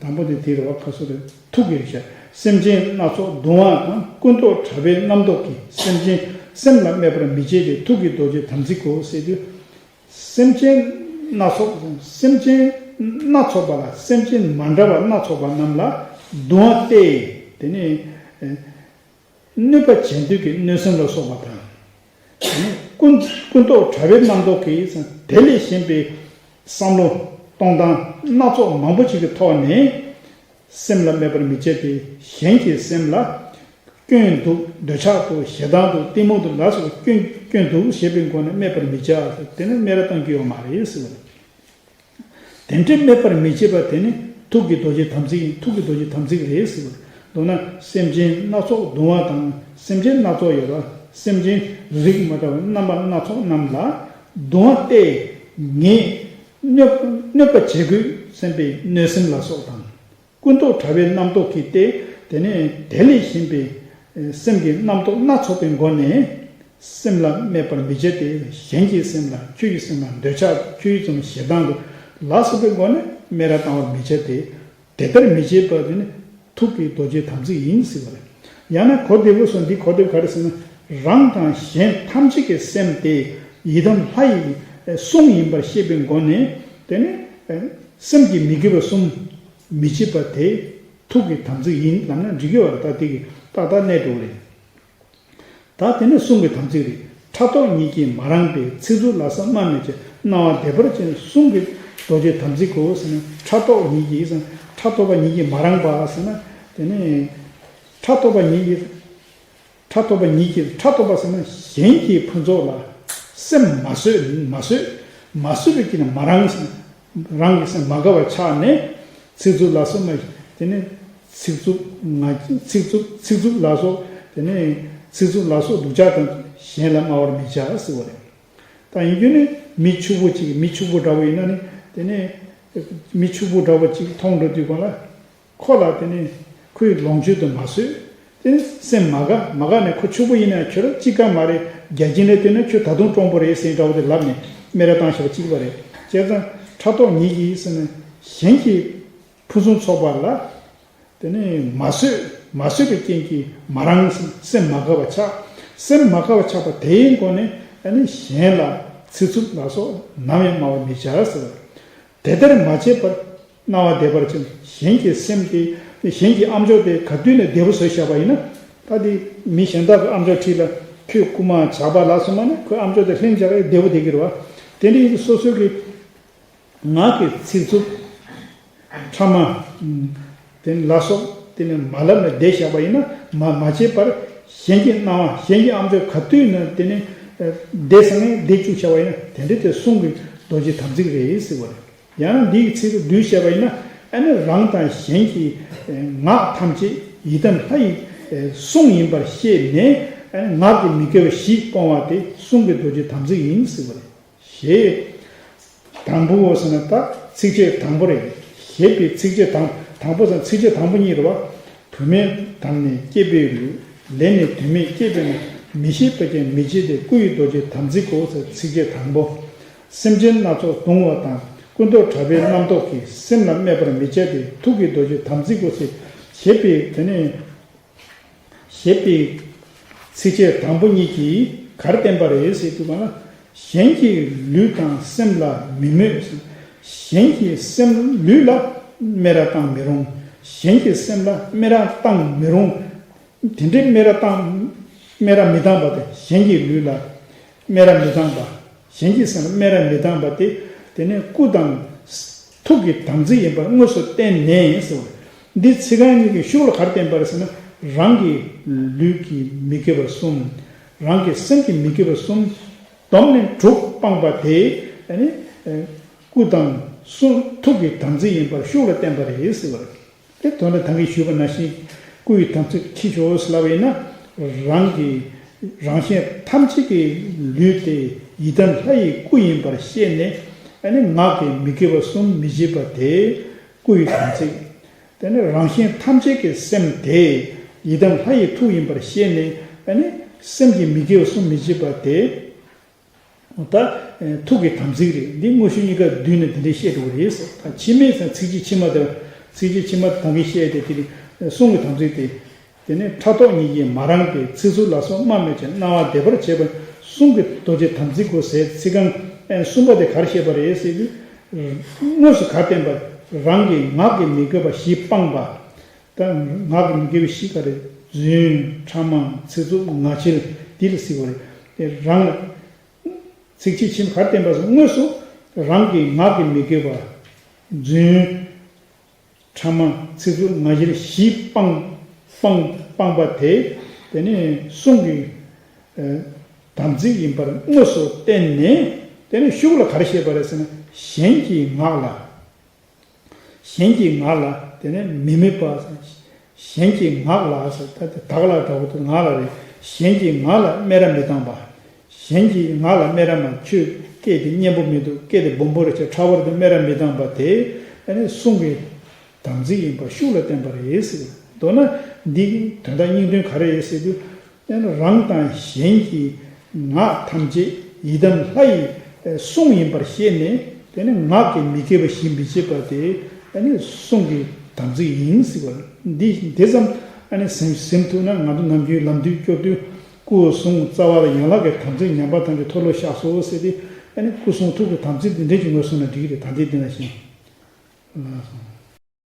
དང་པོ་དེ་དེ་རེད་བ། ཁ་སོ་རེད། ཐུགས་ཀྱི་རེད་བྱ། སེམས་ཅན་སྣ་ཚོགས་གདུང་བ་དང་། ཀུན་རྟོག་དྲག་པོའི་རྣམ་རྟོག་གིས། སེམས་ཅན་སེམས་ལ་སྨད་པར་མི་བྱེད་དེ། ཐུགས་ཀྱི་རྡོ་རྗེ་དམ་ཚིག་གོ་ཟེར་དུས། སེམས་ཅན་སྣ་ཚོགས། སེམས་ཅན་སྣ་ཚོགས་པ་ལ། སེམས་ཅན་མ་འདྲ་བ་སྣ་ཚོགས་པ་རྣམས་ལ་གདུང་བ་སྟེ། དེ་ནས་གནོད་པ་བྱེད་འདོད་ཀྱི་གནོད་སེམས་ལ་སོགས་པ་དང་། དེ་ནས་ཀུན་ཀུན་རྟོག་དྲག་པོའི་རྣམ་རྟོག་གིས་དེ་ལས་གཞན་པའི་བསམ་བློ་གཏོང་སྟངས་སྣ་ཚོགས་མང་པོ་ཅིག་གི་ཐོག་ནས་སེམས་ལ་སྨད་པར་མི་བྱེད་དེ། གཞན་གྱི་སེམས་ལ་སྐྱོན་འདུག་འདོད་ཆགས་འདུག་ཞེ་སྡང་འདུག་གཏི་མུག་འདུག་ལ་སོགས་པའི་སྐྱོན་སྐྱོན་འདུག་ཞེས་པའི་སྒོ་ནས་སྨད་པར་མི་བྱ། དེ་ནི་སྨད་ར་བཏང་རྒྱུ་ཡོད་མ་རེད་ཟེར་བ་རེད། དེ་འདྲའི་སྨད་པར་མི་བྱེད་པ་དེ་ནི་ཐུགས་ཀྱི་རྡོ་རྗེ་དམ་ཚིག་ཡིན། ཐུགས་ཀྱི་རྡོ་རྗེ་དམ་ཚིག་རེད་ཟེར་བ་རེད། མདོར་ན་སེམས་ཅན་སྣ་ཚོགས་གདུང་བ་དང་། སེམས་ཅན་སྣ་ཚོགས་ཡོད་པ། སེམས་ཅན་རིགས་མ་འདྲ་བ་རྣམ་པ་སྣ་ཚོགས་རྣམས་ལ་གདུང་བ་སྟེ། ངས་གནོད་གནོད་པ་བྱེད་དགོས་བསམ་པའི་གནོད་སེམས་ལ་སོགས་དང་། ཀུན་རྟོག་དྲག་པོའི་རྣམ་རྟོག་གིས་ཏེ། དེ་ནས་དེ་ལས་གཞན་པའི་སེམས་ཀྱི་རྣམ་རྟོག་སྣ་ཚོགས་པའི་སྒོ་ནས་སེམས་ལ་སྨད་པར་མི་བྱེད་དེ། གཞན་གྱི་སེམས་ལ། ཁྱོད་ཀྱི་སེམས་ལ་འདོད་ཆགས། ཁྱོད་ཀྱི་སེམས་ལ་ཞེ་སྡང་དུ་ལ་སོགས་པའི་སྒོ་ནས་སྨད་ར་བཏང་བར་མི་བྱེད་དེ། དེ་ལྟར་མི་བྱེད་པ་དེ་ནི་ཐུགས་ཀྱི་རྡོ་རྗེ་དམ་ཚིག་ཡིན་ཟེར་བ་རེད། ཡང་ན་གོ་བདེ་པོ་སོང་འདི་གོ་བདེ་པོ་ག་རེ་ཟེར་ན། རང་དང་གཞན་ཐམས་ཅད་ཀྱི་སེམས་དེ་ཡི་དམ་ལྷ་ཡི་གསུང་ཡིན་པར་ཤེས་པའི་སྒོ་ནས། དེ་ནི། སེམས་ཀྱི་མི་དགེ་བ་གསུམ་མི་བྱེད་པ་དེ་ཐུགས་ཀྱི་དམ་ཚིག་ཡིན་ལབ་ན་འགྲིག་གི་བ་རེད། ད་དེ་གི་ཏག་ཏག་གནས་འགྲོ་གི་རེད། ད་དེ་ནི་གསུང་གི་དམ་ཚིག་རེད། ཕྲག་དོག་ཉིད་ཀྱིས་མ་རངས་པའི། ཚིག་རྩུབ་ལ་སོགས་སྨྲ་མི་བྱེད། རྣ་བ་བདེ་བར་ཕྱིན། གསུང་གི་རྡོ་རྗེ་དམ་ཚིག་གོ་ཟེར་ན། ཕྲག་དོག་ཉིད་ཀྱིས་ཟེར་ན། ཕྲག་དོག་པ་ཉིད་ཀྱིས་མ་རངས་པ་ཟེར་ན། དེ་ནི་ཕྲག་དོག་པ་ཉིད་ཀྱིས། ཕྲག་དོག་པ་ཉིད་ཀྱིས། ཕྲག་དོག་པ་ཟེར་ན་གཞན་གྱི་ཕུན་ཚོགས་ལ་སེམས་མ་བཟོད། མ་བཟོད། མ་བཟོད་པའི་དཀྱིལ་ནས་མ་རངས་ཟེར། རང་གི་སེམས་མ་དགའ་བ་ཆགས་ནས་ཚིག་རྩུབ་ལ་སོགས་མ། དེ་ནས་ཚིག་རྩུབ་ང་ཚིག་རྩུབ་ཚིག་རྩུབ་ལ་སོགས། དེ་ནས་ཚིག་རྩུབ་ལ་སོགས་སྡུག་ཅག་དང་གཞན་ལ་སྨྲ་བར་མི་བྱ་ཟེར་བ་རེད། ད་ཡིན་རྒྱུ་ནི་མི་ཕྱུག་པོ་གཅིག་མི་ཕྱུག་པོ་འདྲ་བོ་ཡིན་ན་ནི། དེ་ནས་མི་ཕྱུག་པོ་འདྲ་བོ་གཅིག་མཐོང་འགྲོ་དུས་གང་ལ། ཁོ་ལ་དེ་ནི་ཁོའི་ལོངས་སྤྱོད་དུ་མ་བཟོད། དེ་ནི་སེམས་མ་དགའ། མ་དགའ་ནས་ཁོ་ཕྱུག་པོ་ཡིན་ན་ཁྱོད་ལ་ཅི་དགའ་མ་རེད། རྒྱ་ཆེན་ལས་བལྟས་ན་ཁྱོད་ད་དུང་སྤྲང་པོ་རེད་ཟེར་འདྲ་བོ་དེ་ལབ་ནས་སྨད་ར་བཏང་བཞག་པ་གཅིག་པ་རེད། བྱས་ཙང་ཕྲག་དོག་ཉིད་ཀྱིས་ཟེར་ནས་གཞན་གྱི་ཕུན་སུམ་ཚོགས་པ་ལ་དེ་ནི་མ་བཟོད། མ་བཟོད་པའི་རྐྱེན་གྱིས་མ་རངས། སེམས་མ་དགའ་བ་ཆགས། སེམས་མ་དགའ་བ་ཆགས་པ་དེའི་སྒོ་ནས་ཨ་ནི་གཞན་ལ་ཚིག་རྩུབ་ལ་སོགས་ནམ་ཡང་སྨྲ་བར་མི་བྱ་ཟེར། དེ་ལྟར་མ་བྱས་པར་རྣ་བ་བདེ་བར་ཕྱིན། གཞན་གྱི་སེམས་དེ། གཞན་གྱི་ཨམ་ཅོག་དེ་ག་དུས་ནས་བདེ་པོ་བཟོས་བཞག་པ་ཡིན་ན། ད་དེ་མི་གཞན་དག་གི་ཨམ་ཅོག་ཁྲིད་ལ་ཁྱོད་རྐུ་མ་ཇག་པ་ལ་སོགས་མ་ནི་ཁོའི་ཨམ་ཅོག་དེ་ལྷིང་འཇགས་བདེ་པོ་བསྡད་ཀྱི་རེད་བ། དེ་འདྲ་ཡིན་དུས་སོ་སོ་གི་ངག་གི་ཚིག་རྩུབ། ཕྲ་མ། དེ་ལ་སོགས་དེ་ནི་མ་ལབ་ནས་བསྡད་བཞག་པ་ཡིན་ན། མ་མ་བྱས་པར་གཞན་གྱི་རྣ་བ། གཞན་གྱི་ཨམ་ཅོག་ག་དུས་ནས་དེ་ནི་བསྡད་སོང་ནས་བསྡད་བཅུག་བྱ་བ་ཡིན་ན། དེ་འདྲ་དེ་གསུང་གི་རྡོ་རྗེ་དམ་ཚིག་རེད་ཟེར་བ་རེད། ཡང་ན་འདི་ཡི་ཚིག་བསྡུས་བཤད་པ་ཡིན་ན། ཨ་ནི་རང་དང་གཞན་གྱི་ངག་ཐམས་ཅད་ཡི་དམ་ལྷ་ཡི་གསུང་ཡིན་པར་ཤེས་ནས། ཨ་ནི་ངག་གི་མི་དགེ་བ་བཞི་སྤོང་བ་དེ་གསུང་གི་རྡོ་རྗེ་དམ་ཚིག་ཡིན་ཟེར་བ་རེད། ཞེས། དང་པོའོ་ཟེར་ན་ད་ཚིགས་བཅད་དང་པོ་རེད། ཞེས་པའི་ཚིགས་བཅད་དང་དང་པོ་ཟེར་ན་ཚིགས་བཅད་དང་པོ་གཉིས་རེད་བ། བུད་མེད་དམ་ནི་སྐྱེས་པའི་ལུས། ལས་ནི་དོན་མེད་སྐྱེས་པས་ན། མི་ཤེས་པ་ཅན་མི་བྱེད་དེ། སྐུ་ཡི་རྡོ་རྗེ་དམ་ཚིག་གོ་ཟེར་ཚིགས་བཅད་དང་པོ། སེམས་ཅན་སྣ་ཚོགས་གདུང་བ་དང་། ཀུན་རྟོག་དྲག་པོའི་རྣམ་རྟོག་གིས། སེམས་ལ་སྨད་པར་མི་བྱ་སྟེ། ཐུགས་ཀྱི་རྡོ་རྗེ་དམ་ཚིག་གོ་ཟེར། ཞེས་པའི་དེ་ནས། ཞེས་པའི་ཚིགས་བཅད་དང་པོ་གཉིས་ཀྱིས་ག་རེ་བསྟན་པ་རེད་ཟེར་དུས་ག་ན། གཞན་གྱི་ལུས་དང་སེམས་ལ་མི་མོས། གཞན་གྱི་སེམས་ལུས་ལ་སྨད་ར་བཏང་མི་རུང་། གཞན་གྱི་སེམས་ལ་སྨད་ར་བཏང་མི་རུང་། དེ་འདྲའི་སྨད་ར་བཏང་། སྨད་ར་མི་བཏང་པ་དེ། གཞན་གྱི་ལུས་ལ་སྨད་ར་མི་བཏང་པ། གཞན་གྱི་སེམས་ལ་སྨད་ར་མི་བཏང་པ་དེ། དེ་ནི་སྐུ་དང་ཐུགས་ཀྱི་དམ་ཚིག་ཡིན་པར་དངོས་སུ་བསྟན་ནས་ཟེར་བ། འདི་ཚིག་རྐང་གཉིས་ཀྱི་ཤུགས་ལ་ག་རེ་བསྟན་པ་རེད་ཟེར་ན། རང་གི་ལུས་ཀྱི་མི་དགེ་བ་གསུམ། རང་གི་སེམས་ཀྱི་མི་དགེ་བ་གསུམ། བསྡོམས་ནས་དྲུག་སྤངས་པ་དེ། ཨ་ནི་སྐུ་དང་གསུང་ཐུགས་ཀྱི་དམ་ཚིག་ཡིན་པར་ཤུགས་ལ་བསྟན་པ་རེད་ཟེར་བ་རེད། དེ་དོན་ལ་ད་གིན་ཞུས་པ་ནང་བཞིན། སྐུ་ཡི་དམ་ཚིག་ཕྱི་ཕྱོགས་སུ་ལབ་ཡིན་ན། རང་གི་རང་གཞན་ཐམས་ཅད་ཀྱི་ལུས་དེ་ཡི་དམ་ལྷ་ཡི་སྐུ་ཡིན་པར་ཤེས་ནས། ཨ་ནི་ངག་གི་མི་དགེ་བ་གསུམ་མི་བྱེད་པ་དེ་སྐུ་ཡི་དམ་ཚིག། དེ་ནས་རང་གཞན་ཐམས་ཅད་ཀྱི་སེམས་དེ་ཡི་དམ་ལྷ་ཡི་ཐུགས་ཡིན་པར་ཤེས་ནས། ཨ་ནི་སེམས་ཀྱི་མི་དགེ་བ་གསུམ་མི་བྱེད་པ་དེ། ད་ཐུགས་ཀྱི་དམ་ཚིག་རེད། འདི་དངོས་གཞི་གཉིས་ཀ་བསྡུས་ནས་འདི་འདྲའི་བཤད་འགྲོ་གི་རེད་ཟེར། ད་ཕྱི་མའི་ཚིག་གི་ཕྱི་མ་དེ། ཚིག་གི་ཕྱི་མ་དེ་ད་གིན་བཤད་དེ། དེ་ནི་གསུང་གི་དམ་ཚིག་དེ། དེ་ནས་ཕྲག་དོག་གཉིས་ཀྱིས་མ་རངས་པའི་ཚིག་རྩུབ་ལ་སོགས་སྨྲ་མོས་ཀྱང་རྣ་བ་དེ་བར་བྱེད་པ་གསུང་གི་རྡོ་རྗེ་དམ་ཚིག་གོ་ཟེར། ཚིག་རྐང་གསུམ་པ་དེ་ག་རེ་བཤད་པ་རེད་ཟེར་དུས། དངོས་སུ་ག་རེ་བསྟན་པ། རང་གི་ངག་གི་མི་དགེ་བ་བཞི་སྤངས་པ། ད་ངག་གི་མི་དགེ་བ་བཞི་ག་རེ། རྫུན། ཕྲ་མ། ཚིག་རྩུབ། ངག་འཁྱལ། འདི་ལ་ཟེར་བ་རེད། དེ་རང་ལ། ཚིག་གི་ཕྱི་མ་ག་རེ་བསྟན་པ་ཟེར། དངོས་སུ་རང་གི་ངག་གི་མི་དགེ་བ། རྫུན། ཕྲ་མ། ཚིག་རྩུབ། ངག་འཁྱལ་བཞི་སྤངས། སྤངས། སྤངས་པ་དེ། དེ་ནས་གསུང་གི་ཨ་དམ་ཚིག་ཡིན་པར་དངོས་སུ་བསྟན་ནས། དེ་ནས་ཤུགས་ལ་ག་རེ་བཤད་པ་རེད་ཟེར་ན། གཞན་གྱི་ངག་ལ། གཞན་གྱི་ངག་ལ། དེ་ནས་མི་དམིགས་པ། གཞན་གྱི་ངག་ལ་ཟེར། ད་དེ་བདག་ལ་འདྲ་བོ་དེ། ངག་ལ་རེད། གཞན་གྱི་ངག་ལ་སྨད་ར་མི་བཏང་བ། གཞན་གྱི་ངག་ལ་སྨད་ར་མ། ཁྱོད་སྐད་དེ་སྙན་པོ་མི་འདུག་སྐད་དེ་སྦོམ་པོ་རེད། ཁྱོད་ཕྲ་བོ་རེད། དེ་སྨད་ར་མི་བཏང་བ་དེ། ཨ་ནི་གསུང་གི་དམ་ཚིག་ཡིན་པར་ཤུགས་ལ་བསྟན་པ་རེད་ཟེར། མདོར་ན་འདིའི་དོན་དག་སྙིང་དོན་ག་རེ་རེད་ཟེར་དུས། ཨ་ནི་རང་དང་གཞན་གྱི་ངག་ཐམས་ཅད་ཡི་དམ་ལྷ་ཡི་གསུང་ཡིན་པར་ཤེས་ནས། དེ་ནི་ངག་གི་མི་དགེ་བ་བཞི་མི་བྱེད་པ་དེ། ཨ་ནི་གསུང་གི་དམ་ཚིག་ཡིན་ཟེར་བ། འདི་དེ་ཙམ་ཨ་ནི་ཟིན་ཟིན་ཐུབ་ན། ང་ཚོ་ནམ་རྒྱུན་ལམ་དུས་སྐྱོར་དུས། སྐུ་གསུང་རྩ་བ་ལ་ཡན་ལག་གི་དམ་ཚིག་ཉམས་པ་ཐམས་ཅད་མཐོལ་ལོ་བཤགས་སོ་ཟེར་ཏེ། ཨ་ནི་སྐུ་གསུང་ཐུགས་ཀྱི་དམ་ཚིག་འདི་འདྲས་ཀྱི་ངོས་བཟུང་ན་འགྲིག་གི་རེད། ད་འདི་འདི་ན་བཞིན། ལགས་སོ།